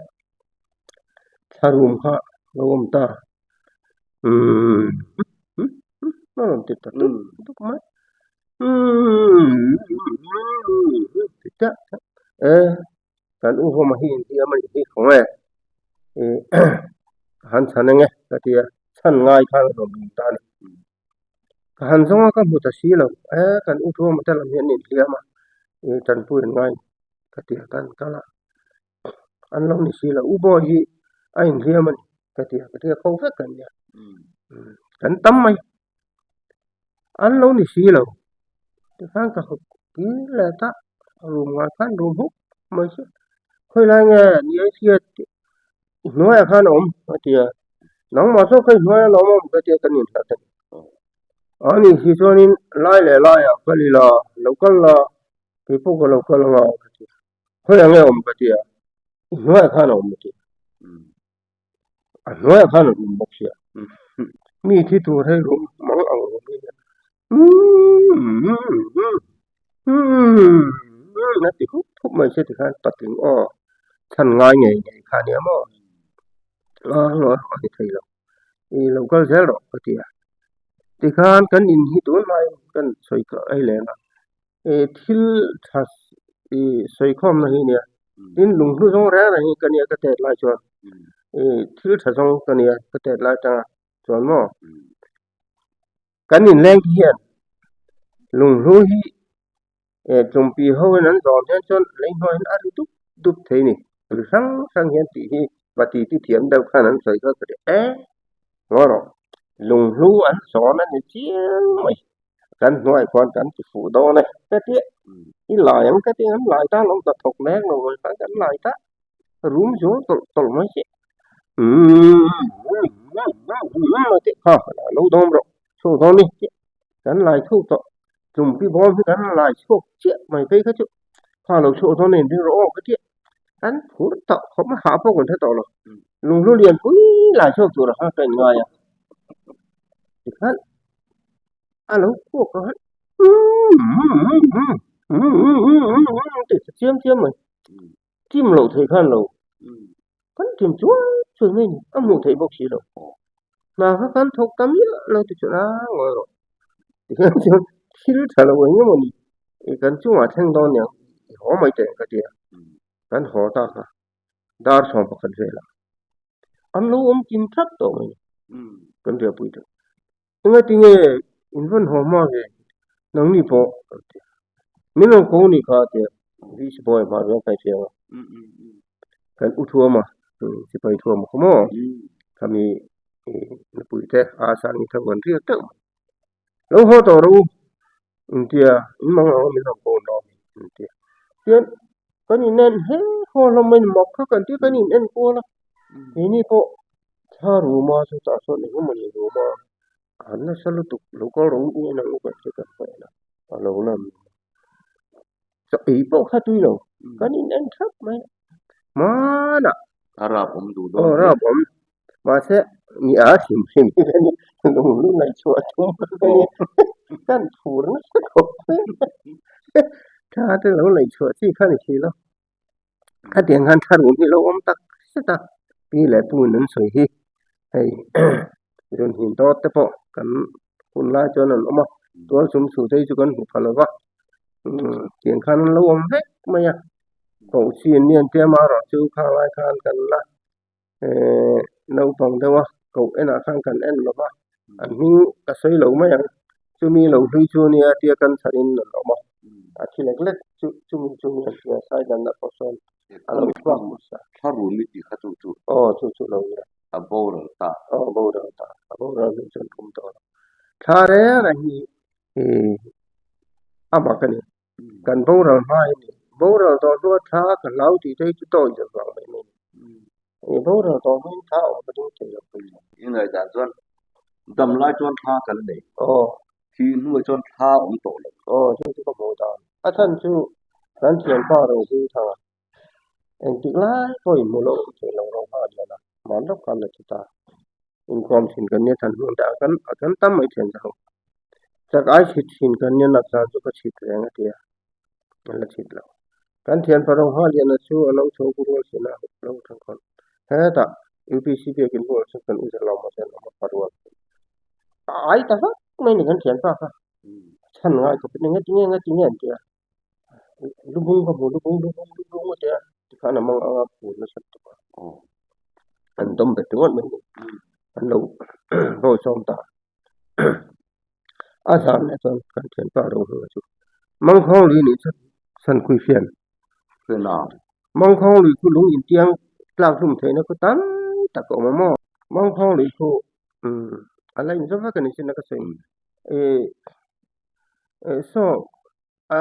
thla rum kha lo awm ta umm a rawn ti ta tuk tuk mai umm ti chiah chiah e kan u hawm hi inhliam a nih hi khaw nge ih ka han chhan ang e ka ti a chhan ngai khan a rawn rum ta a ni ka han zawng a ka hmu ta si lo e kan u thuama te lam hi an inhliam a ih tanpui an ngai. ka ti a, kan kal a, an lo ni si lo, U Bawi hi a inhliam a ni ka ti a, ka ti a, ko vek kan nia, kan tam mai, an lo ni si lo, tikhan ka hawp kir leh ta, room ngai khan room huk mai chu, khawilai nge ni ai hriat tih i hnuaiah khan a awm a ti a, nangmah zawk kha i hnuaiah a lo awm ka ti a, kan inhlat a ni. Ani hi chuanin lai leh laiah kal ila, lo kal la, kei pawh ka lo kal anga ka ti a, khawi ang nge awm ka ti a, i hnuaiah khan a awm a ti a, a hnuaiah khan a rum bawk sia, mi thi tur hei rum mang ang rum hi nia, a ti hup hup mai che tikhan patling aw chhan ngai ngei ngei kha nia maw, a ni thei lo. I lo kal zel rawh ka ti a tikhan kan in hi tun hmain kan sawi ei leng a ih thil tha ih sawi khawmna hi nia tin lunghlu zawng reng reng hi ka nia ka tet lai chuan ih thil tha zawng ka nia ka tet lai atanga chuan maw kan inleng te hian lunghlu hi Eh tumpi ho in an zawm hian chuan lei hnuaiin a ri dup dup thei a ni. Ri hrang hrang hian tih hi pati ti thiam deuh khan an sawi kha ka ti e ngaw rawh lunghlu an zawn a ni chiang mai kan hnuai khuan kan ti fuh dawn e ka ti a i lai ang ka ti an lai ta lo hnathawk mek lo mai khan kan lai ta rum zual tawlh tawlh mai si umm a tih kha lo dawm rawh chhuak dawn ni tih Kan lai chhuak tawh, tumpi bawm hi kan lai chhuak chiah mai phei kha chu kha lo chhuak dawn a inring rawh aw ka tia. Kan phur tawh khawp a, hah pawh kan hre tawh lo. Lunghlu lian pui lai chhuak tur ah khan ka inngai a. Tikhan a lo khuak a han tih ta chiam chiam mai. Tim loh theih khan lo kan tim chuai chuai mai ni a hmuh theih bawk si lo hna kha kan thawk ta miah lo ti chuan a ngawi rawh tikhian chuan thil tha lo eng emaw ni ih kan chungah thleng dawn nia i haw mai teh ka ti a kan haw ta kha dar 11 velah an lo awm kim thap tawh mai ni kan riahpui tawh. Engatinge in rawn haw hma ve nangni pawh an ti a. Min rawn ko ni kha a ti a. VC boy hmah hian ka infiam a. Kan u thuam a, sipai thuam a khaw maw? Khami nupui te a sangi tho an riak deuh mai. Lo haw tawh rawh u intia in mang ang a min rawn ko lawm intia. Tichuan kan in en he haw hlawm mai mak kha kan tia kan in en kual a. Keini pawh Thla ruma chu tah chuan eng emawni ruma an nasa lutuk lo kal rawh u u en ang u kan ti kan hmuh a a lo lan chaw ei pawh kha tui lo kan in en thap mai a hmanah a rap awm duh dawn aw rap awm mahse ni a hrim hrim hi ka ni lung lu ngaihchhuah thum ka ni kan phur nasa khawp mai thla te lo ngaihchhuah chi kha ni si lo. Khatiang khan thla rum hi lo awm tak zet a, pi leh pu in an sawi hi hei rawn hin dawt te pawh kan hun lai chuan an awm a, tual chum chhu te hi chu kan hmu pha lo va, tiang khan an lo awm vek mai a, koh chi an ni an tia amaherawhchu khang lai khan kan la ehh naupang deuh a koh enah khan kan en lo va, an hming ka sawi lo mai ang chumi lo hlui chu ania tia kan chhan in an awm a, a thi lek lek chu chumi chu nia tia sai danna pawh sawn a lo chhuak hmasa. Thla run i tih kha chu chu. Aw chu chu lo nia. A boral ta. Aw a boral ta, a boral hnu chuan kum tawh lo. Thla reng reng hi ih a mak a ni. Kan boral hma hi ni. Boral tawh hlua thla ka hlau tih te hi chu tawih deuh vang mai mai a ni. Ih boral tawh hnuin thla awm ka ding thei lo. I ngaihdan chuan dam lai chuan thla kan nei. Aw. Thih hnuah chuan thla awm tawh lo. Aw chu chu ka hmuh dan. A chhan chu kan thianpa ro hming thang a. Engtik lai pawh in hmu lo awm thei lo ro nghal hian a. Man lawk khan a ti ta. Inkhawm thin kan nia than hmun te a kan tam mai thian ta ho. Chak ai chhit thin kan nia nak zan chu ka chhit reng a ti a, a la chhit lo. Kan thian pa ro nghal hian a chu a lo chho ku rual thin a, lo thang khawn. Hetah UPC biakin bulah chuan kan uza lo maw chuan a awm a parual. A ai ta vak mai ni kan thian pa kha. Chhan ngai khawp in engati nge engati nge an ti a. Lubung ka hmu lubung lubung lubung a ti a tikhan a mang anga phur nasa lutuk a an dawm bet ringawt mai ni an lo bawi sawm ta a zan leh chuan kan thianpa ro hming chu mangkhawng lui nih chuan chhan kui fian. Hre na. Mangkhawng lui khu lung intiang tlak hlum theihna khu tam tak a awm a maw? Mangkhawng lui khu umm a la inzawm vek a ni chin a ka sawi. Ih eh saw a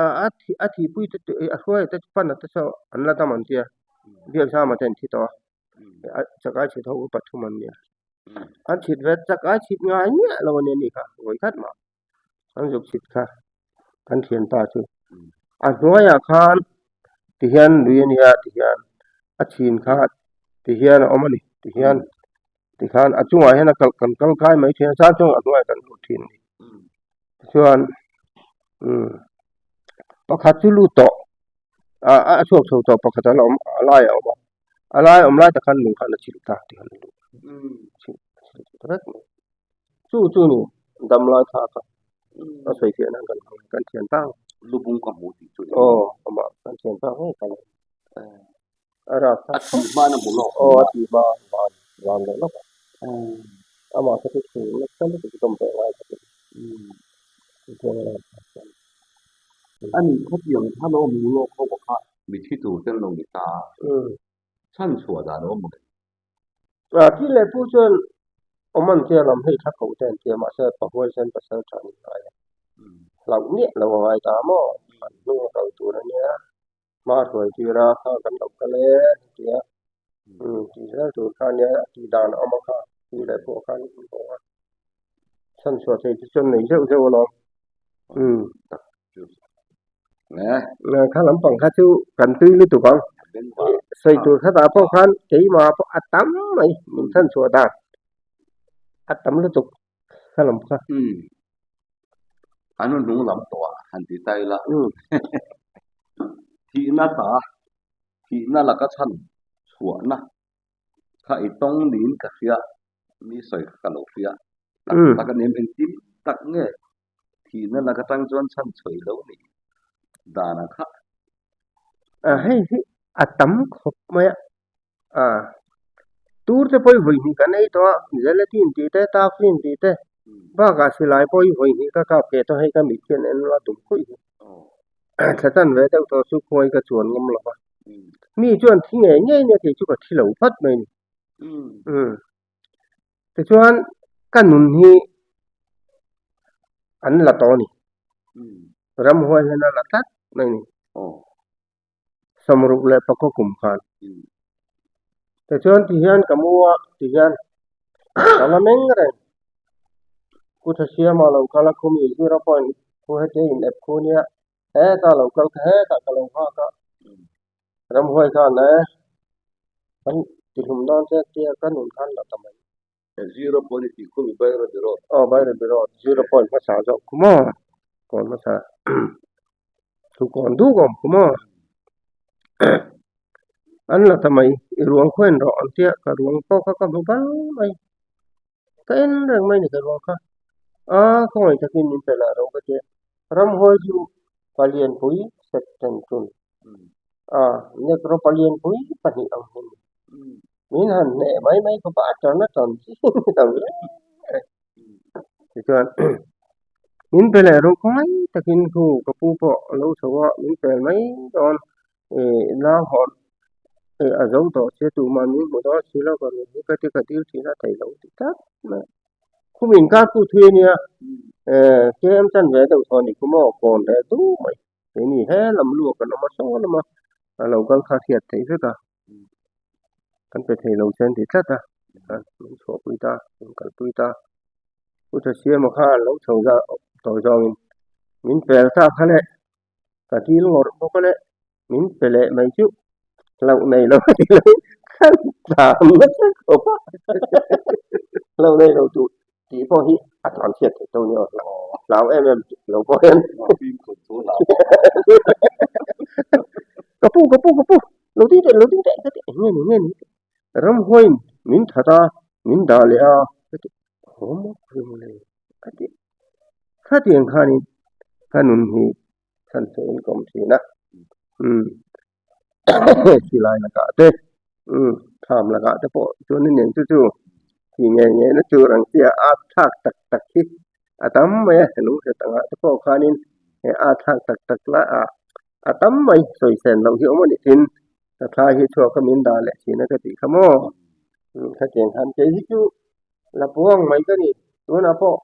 a thihpui te a hruai te pan te saw an la dam an tia Biakzama te an thi tawh a chakai chhit ho pathum an nia. An chhit ve chakai chhit ngai miah lo a nia ni kha vawi khat mah. An zuk chhit kha kan thianpa chu a hnuaiah khan tihian lui a nia tihian a chhin kha tihian a awm a ni tihian tikhan a chungah hian a kal kan kal kai mai thin a chang chuan a hnuaiah kan lut thin a ni tichuan umm pakhat chu lut tawh ah a chhuak chho tawh pakhat a la awm a laiah a awm a a lai awm lai tak khan lung khan a chilh ta tihian a lut chilh chilh vek mai. Chu chu ni damlai thla kha a sawi fiah nan kan hmang kan thian ta lubung ka hmu tih chu aw amah kan thian ta ngei ka a rak a thi hma na hmu lawk aw a thi hma van van leh lawk amah kha chu thu nasa lutuk dawm pawh ngai ka ti ani khatiang kha lo hmu lawk ho kha mithi tur ten lo ni ta chhan chhuah dan a awm ang A thi leh pu chuan awm an tia lam hei tha ko te an tia mahse pahuaisen pasal tha ni ngai a hlauh miah lo a ngai ta maw an hnung a kal tur a nia hma hruai tir a kha kan lo kal e a ti a umm tih zel tur kha ania a tih dan a awm a kha thi leh pawh khan an bawk a chhanchhuah thei te chuan nei zeuh zeuh alawm umm. Kha lampang kha chu kan tui lutuk ang sawi tur khatah pawh khan keimah pawh a tam mai min chhan chhuah dan a tam lutuk kha lam kha. An hnung lam tawh a han ti ta ila thihna ta thihna laka chhan chhuahna kha i tawng niin ka hria mi sawi kha ka lo hria tak tak a ni em engtin tak nge Thihna lak atang chuan chhan chhuaih lo ni dan a kha. A hei hi a tam khawp mai a, a tur te pawh i vawi hnih kan ei tawh a, gelatin tih te taflin tih te bakah silai pawh i vawi hnih ka kap ve tawh hei ka mit hian en la tum khuih hi. Thla chan ve deuh tawh chu khuai ka chuan ngam lo va, mi chuan thi ngei ngei nia kei chu ka thi lo phat mai a ni. Tichuan ka nun hi an la tawh a ni. Ramhuai hian a la tlat mai a ni. Sawmruk leh pakua kum khan. Tichuan tihian ka mu a, tihian ka la meng reng. Kutha siama lo kal a khumi zero point khu hetiang in app khu nia heta lo kal kha hetah ka lo nghak a. Ramhuai khan e kan tihlum dawn che tia ka nun khan la ta mai. Zero point tih khu mi Bairabi Road. Aw Bairabi Road zero point hmasa zawk khu maw kawn hmasa chu kawn duk awm khu maw an la ta mai i ruang khaw en rawh an tia ka ruang pawh kha ka hmu bal mai ka en reng mai ni ka ruang kha a khawngaih takin min pe lah ro ka tia ramhuai chu palianpui set ten tun. A negro palian pui pahnih ang hi min han hneh mai mai khawp a a tan a tan chi lo reng reng tichuan min pe leh ruh khawngaih takin khu ka pu pawh a lo chho a min pel mai dawn ih nau hawn ih a zo tawh sia tumah min hmu dawn si lo ka ruh hi ka ti ka dil thin a theih loh ti tlat mai a khum inkar pawh thui a nia eh tlem chan ve deuh thaw a ni khu maw kawn leh duh mai. Keini he lam luak kan awm a saw lama a lo kal kha hriat theih vek a kan pe thei lo che an ti tlat a min chhuahpui ta min kalpui ta Pu Thasiama kha an lo chho zah tawh zawngin min pel ta kha le ka dil ngawrh bawk a le min pe leh mai chu hlauh nei lo a ti lo kan tlan nasa khawp a hlauh nei lo tur Tih pawh hi a tlan chhiat theih tawh nia hlau em em lo pawh hian ka pu ka pu ka pu lo ding teh lo ding teh ka ti eng nge ni nge ni ramhuaiin min that a min dah leh a ka ti haw maw ringawt ka ti khatiang khanin ka nun hi chhan chhuah in ka awm thin a umm silai lakah te umm tham lakah te pawh chuan in eng chu chu tih ngei ngei na tur ang chi a at thlak tak tak hi a tam mai a lung hret angah te pawh khanin he at thlak tak tak lah ah. A tam mai sawi sen loh hi awm a ni tin ka thla hi chhuak a min dah leh thin a ka tih kha maw. Khatiang khan kei hi chu la puang mai ka ni. Tunah pawh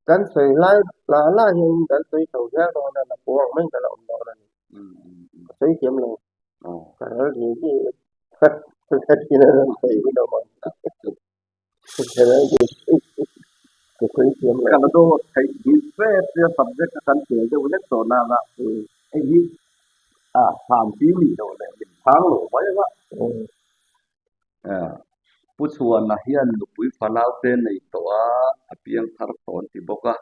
kan sawi lai la la hian kan sawi tho hial dawn a, la puang mai ka la awm dawn a ni. Ka sawi thiam lo. Ka ral dil dil ka thin a rawn sawi hun awm ang. Ka ral dil dil ka sawi thiam lo. Ka la dawt theih dil fe fe subject a kan tel deuh hlek tawh nana hei hi a thlan chi nih loh leh min chhang lo mai anga. Pu Chhuana hian nupui fanau te nei tawh a, a piang thar tawh an ti bawk a,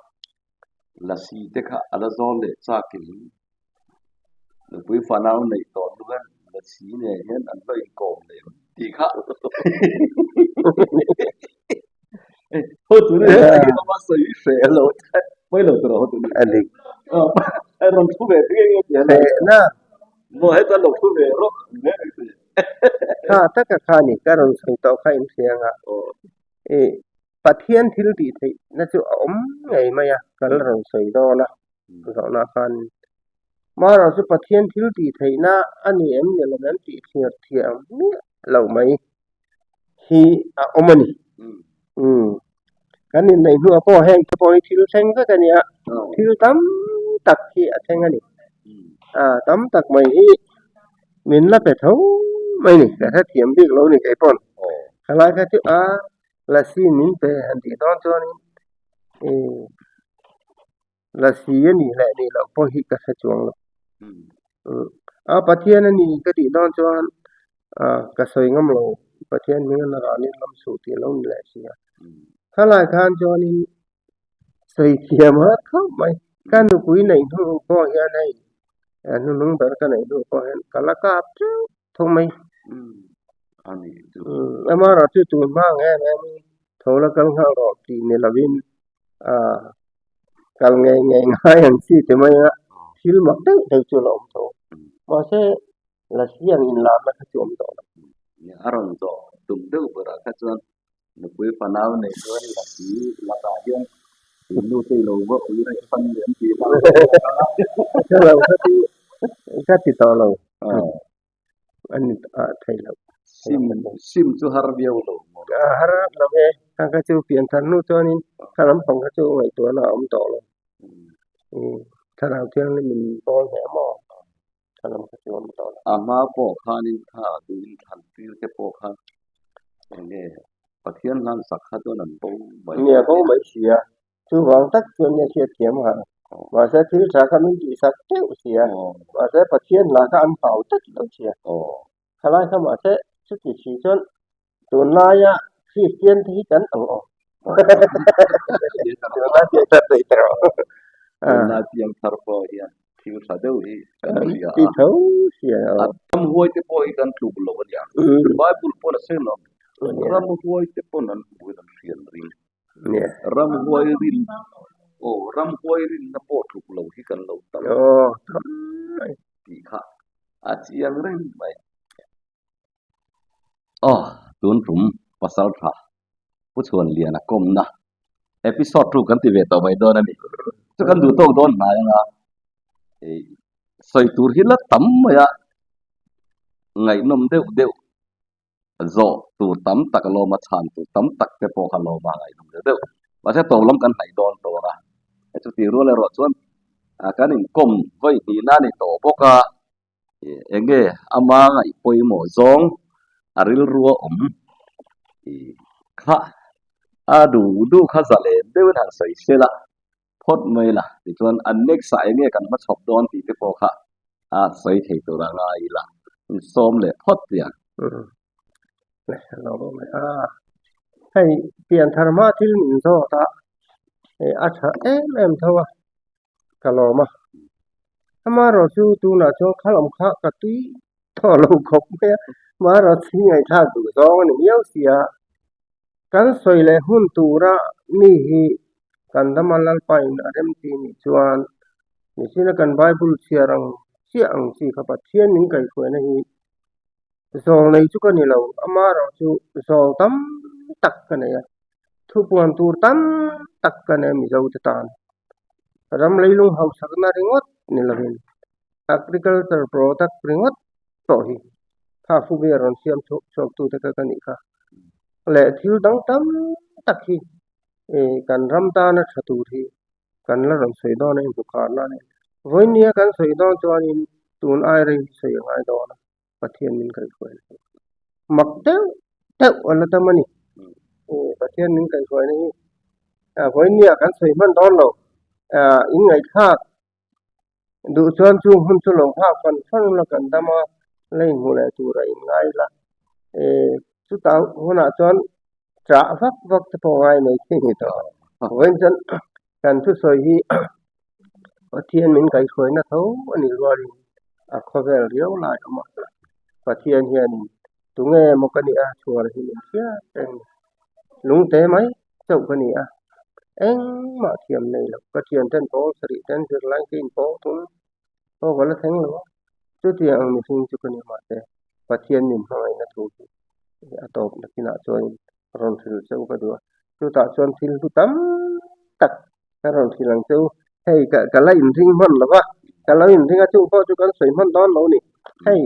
Lasi te kha a la zawl leh chak in nupui fanau neih tawh hnu hian Lasi nen hian an va inkawm leh ang tih kha hotu ni hian a sawi hreh lo pawi lo tur a hotu ni a rawn thu ve nge nge tih a maw heta lo thu ve rawh Kha taka kha ni ka rawn sawi tawh kha inhria anga Pathian thil tih theihna chu a awm ngei mai a, kal rawn sawi dawn a, zawhna khan Mara chu Pathian thil tih theihna a ni em ni lo em tih thlir thiam miah lo mai hi a awm a ni. Umm kan inneih hnuah pawh heng te pawh hi thil thleng vek a nia, thil tam tak hi a thleng a ni. Ah tam tak mai hi min la pe tho mai ni, ka hrethiam bik lo ni kei pawn. Khalai kha chu a Lasi min pe han tih dawn chuanin ih lasi a nih leh nih loh pawh hi ka hre chuang lo. A Pathian a ni ka tih dawn chuan ah ka sawi ngam lo Pathian hming a ranin lam suh tih a lo ni leh si a. Khalai khan chuanin sawi thiam a khawp mai. Ka nupui neih hnu pawh hian hei hnuhnung ber ka neih hnu pawh hian ka la kap teuh tho mai. Amaherawh chu tun hma ang em em in tho la kal nghal rawh tih ni lovin ah kal ngei ngei ngai ang chi ti mai a thil mak deuh deuh chu a la awm tho. Mahse Lasi ang inlarna kha chu awm tawh lo. A rawn zawh tum deuh berah kha chuan nupui fanau nei chuan Lasi lakah hian tunu te i lo va ui reh fan leh an tih vang Ka lo kha chu ka ti tawh lo. A ni thei lo. Sim sim chu har viau lo maw? Har lo e. Kha kha chu pian thar hnu chuanin kha lampang kha chu ngaihtuahna a awm tawh lo. Thlarau Thianghlim in pawl hle maw? Kha lam kha chu awm tawh lo. A hma pawh khanin kha duhin thlan tir te pawh kha eng nge Pathian hlan sak kha chuan an bo mai. Nia bo mai si a. Chuvang tak chuan nia hriat thiam a. Mahse thil tha kha min tihsak teuh si a. Mahse Pathian hla kha an hau tlat lo si a. Khalai kha mahse chuti si chuan tunlaia Kristian te hi kan ang aw. Tunlai piang thar daih ta rawh. Tunlai piang thar pawh hian thil tha deuh hi kan hria a. Ti tho si a. Ramhuai te pawh hi kan tluk lo a nia. Bible pawn a sawi lo. Ramhuai te pawn an hmuhin an hriat ring. Ramhuai rin aw ramhuai rinna pawh tluk lo hi kan lo tam tih kha a chiang reng mai. Aw tun tum pasal tha Pu Chhuanliana kawmna episode 2 kan ti ve tawh mai dawn a ni. Chu kan duh tawk dawn hnai anga sawi tur hi la tam mai a ngaihnawm deuh deuh. Zawh tur tam tak a lawm a, chhan tur tam tak te pawh kha lawm a ngaihnawm deuh deuh. Mahse tawp lam kan hnaih dawn tawh ang a, chutih rual erawh chuan kan inkawm vawi hnihna a ni tawh bawk a, eng nge ama ngaih pawimawh zawng a rilru a awm kha a duh duh kha zalen deuhin han sawi sel a, phawt mai la tichuan an next ah eng nge kan hmachhawp dawn tih te pawh kha a sawi thei tur a ngai ila insawm leh phawt tih ang. Hei pian thar hma thil min zawt a, hei a tha em em tho a, ka lawm a. Amaherawh chu tunah chuan khalam kha ka tui tawh lo khawp mai a, amaherawh chu ngaihthlak duh zawng a ni miau si a. Kan sawi leh hun tura mi hi kan dama Lalpain a remti nih chuan nichina kan Bible chhiar ang chiah ang chi kha Pathian min kaihhruaina hi zawl nei chu ka ni lo, amaherawh chu zawl tam tak ka nei a, thupuan tur tam tak ka nei a Mizote tan. Ram leilung hausakna ringawt ni lovin. Agriculture product ringawt pawh hi kha Fubia rawn siam chhuak chhuaktute kha ka nih kha. Leh thil dang tam tak hi kan ram tana tha tur hi kan la rawn sawi dawn a inhmukhar nan. Vawinia kan sawi dawn chuanin tun ai rei hi sawi a ngai dawn a. Pathian min kaihhruaina hi mak deuh deuh a la tam a ni. Pathian min kaihhruaina hi vawinia kan sawi hman dawn lo. In ngaihthlak duh chuan chung hun chu lo nghak fan fan ula kan dam a, la inhmu leh tur a inngai la. Chutah hunah chuan chah vak vak te pawh ngai mai thei ni tawh. Vawiin chuan kan thusawi hi Pathian min kaihhruaina tho a nih rualin a khawvel riau lai awm a. Pathian hianin tunge maw ka nih a chhuar hi min hriat reng ni. Lungte mai chauh ka ni a, engmah thiam nei lo. Ka thianten pawl sarih ten zirlai ka inpawl thung pawh ka la thleng lo a. Chutiang ang mihring chu ka ni mahse Pathian min hmangaihna thu hi a tawp nakinah chuanin rawn hrilh cheu ka duh a. Chutah chuan thil hlu tam tak ka rawn hrilh ang cheu. Hei ka ka la inring hman lo va, ka lo inring a chung pawh chu kan sawi hman dawn lo ni. Hei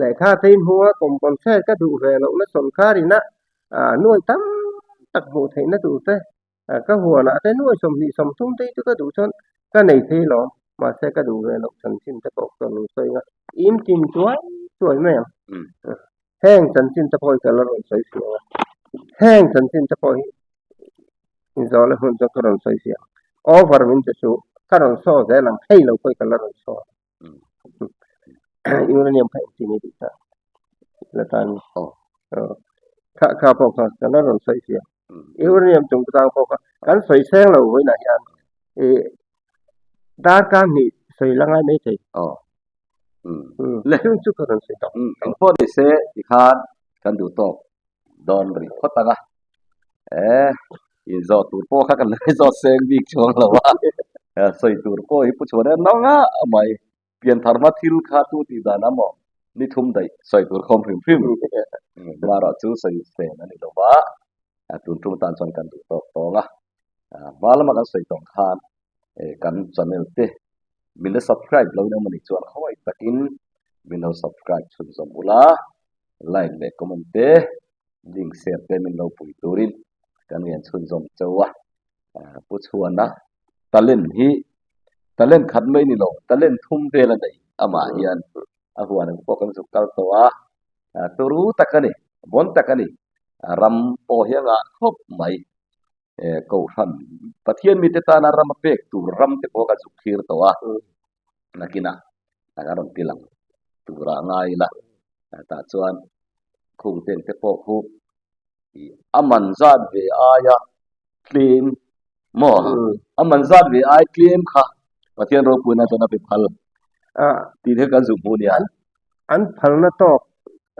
lehkha te inhmung a compensate ka duh ve lohna sawrkar ina nuai tam tak hmuh theihna tur te ka huanah te nuai 20 30 te hi chu ka duh chuan ka nei thei lawm. Mahse ka duh ve loh chanchin te pawh ka rawn sawi ang a, in tin chuai chuai mai ang. Heng chanchin te pawh hi ka la rawn sawi fiah ang a, heng chanchin te pawh hi inzawh leh hmun chuan ka rawn sawi fiah ang. Over min ti chu ka rawn saw zel ang, hei lo pawh hi ka la rawn saw ang. Uranium kha engtin i tih ta la tan kha kha pawh kha ka la rawn sawi fiah ang. Uranium chungchang pawh kha kan sawi seng lo vawiinah hian ih darkar hnih sawi la ngai mai thei. Le chu chu ka rawn sawi tawh. Eng pawh ni se tikhan kan duh tawk dawn rih phawt ang a. Eh inzawh tur pawh kha kan la zawt seng bik chuang lo a. Sawi tur pawh hi pu chhuan em nau nga mai. Pianthar hma thil kha tu tih dan a maw ni thum daih sawi tur khawm hrim hrim. Marawh chu sawi sen a ni lo va. Tun tum tan chuan kan duh tawk tawng a. Hma lama kan sawi tawng khan kan channel te min la subscribe lo in awm anih chuan khawngaih takin min lo subscribe chhunzawm ula, like leh comment te link share te min lo pui turin kan ngen chhunzawm chauh a. Pu Chhuana talent hi talent khat mai ni lo talent thum vel a nei amah hian a huan ang pawh kan zuk kal tawh a, turu tak a ni, bawn tak a ni, ram pawh hi a ngah khawp mai. Kohhran Pathian mite tana ram a pek tur ram te pawh ka zuk thlir tawh a, nakinah a rawn ti lang turah ngai ila, tah chuan khung teng te pawh khu a man zat ve aia tlem maw a man zat ve ai tlem kha Pathian ropuina chuan a pe phal tih te kan zuk hmuh nia. An phalna tawk,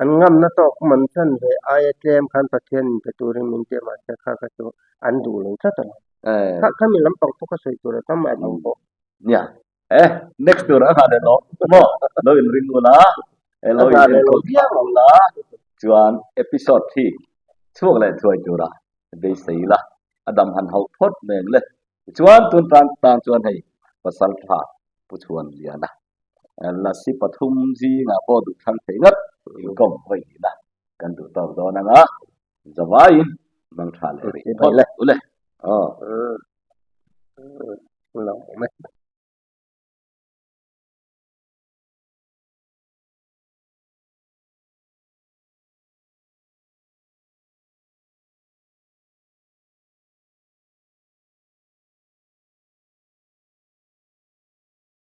an ngamna tawk man chan ve aia tlem khan Pathian in pe turin min ti a, mahse kha kha chu an duh lo tlat a lo. Kha kha mi lampang pawh ka sawi tur a tam a dang pawh. Nia, eh next tur a nghah leh lo maw lo in ring ula, eh lo in enkawl viau ula chuan episode hi chhuak leh thuai tura beisei ila a dam han hauh phawt nen le. Tichuan tun tan tan chuan hei pasal tha Pu Chhuanliana Lasi pathum zingah pawh duh thlang thei ngat inkawm vawi ina kan duh tawk dawn anga zavaiin mang tha leh rih phawt ule. Aw.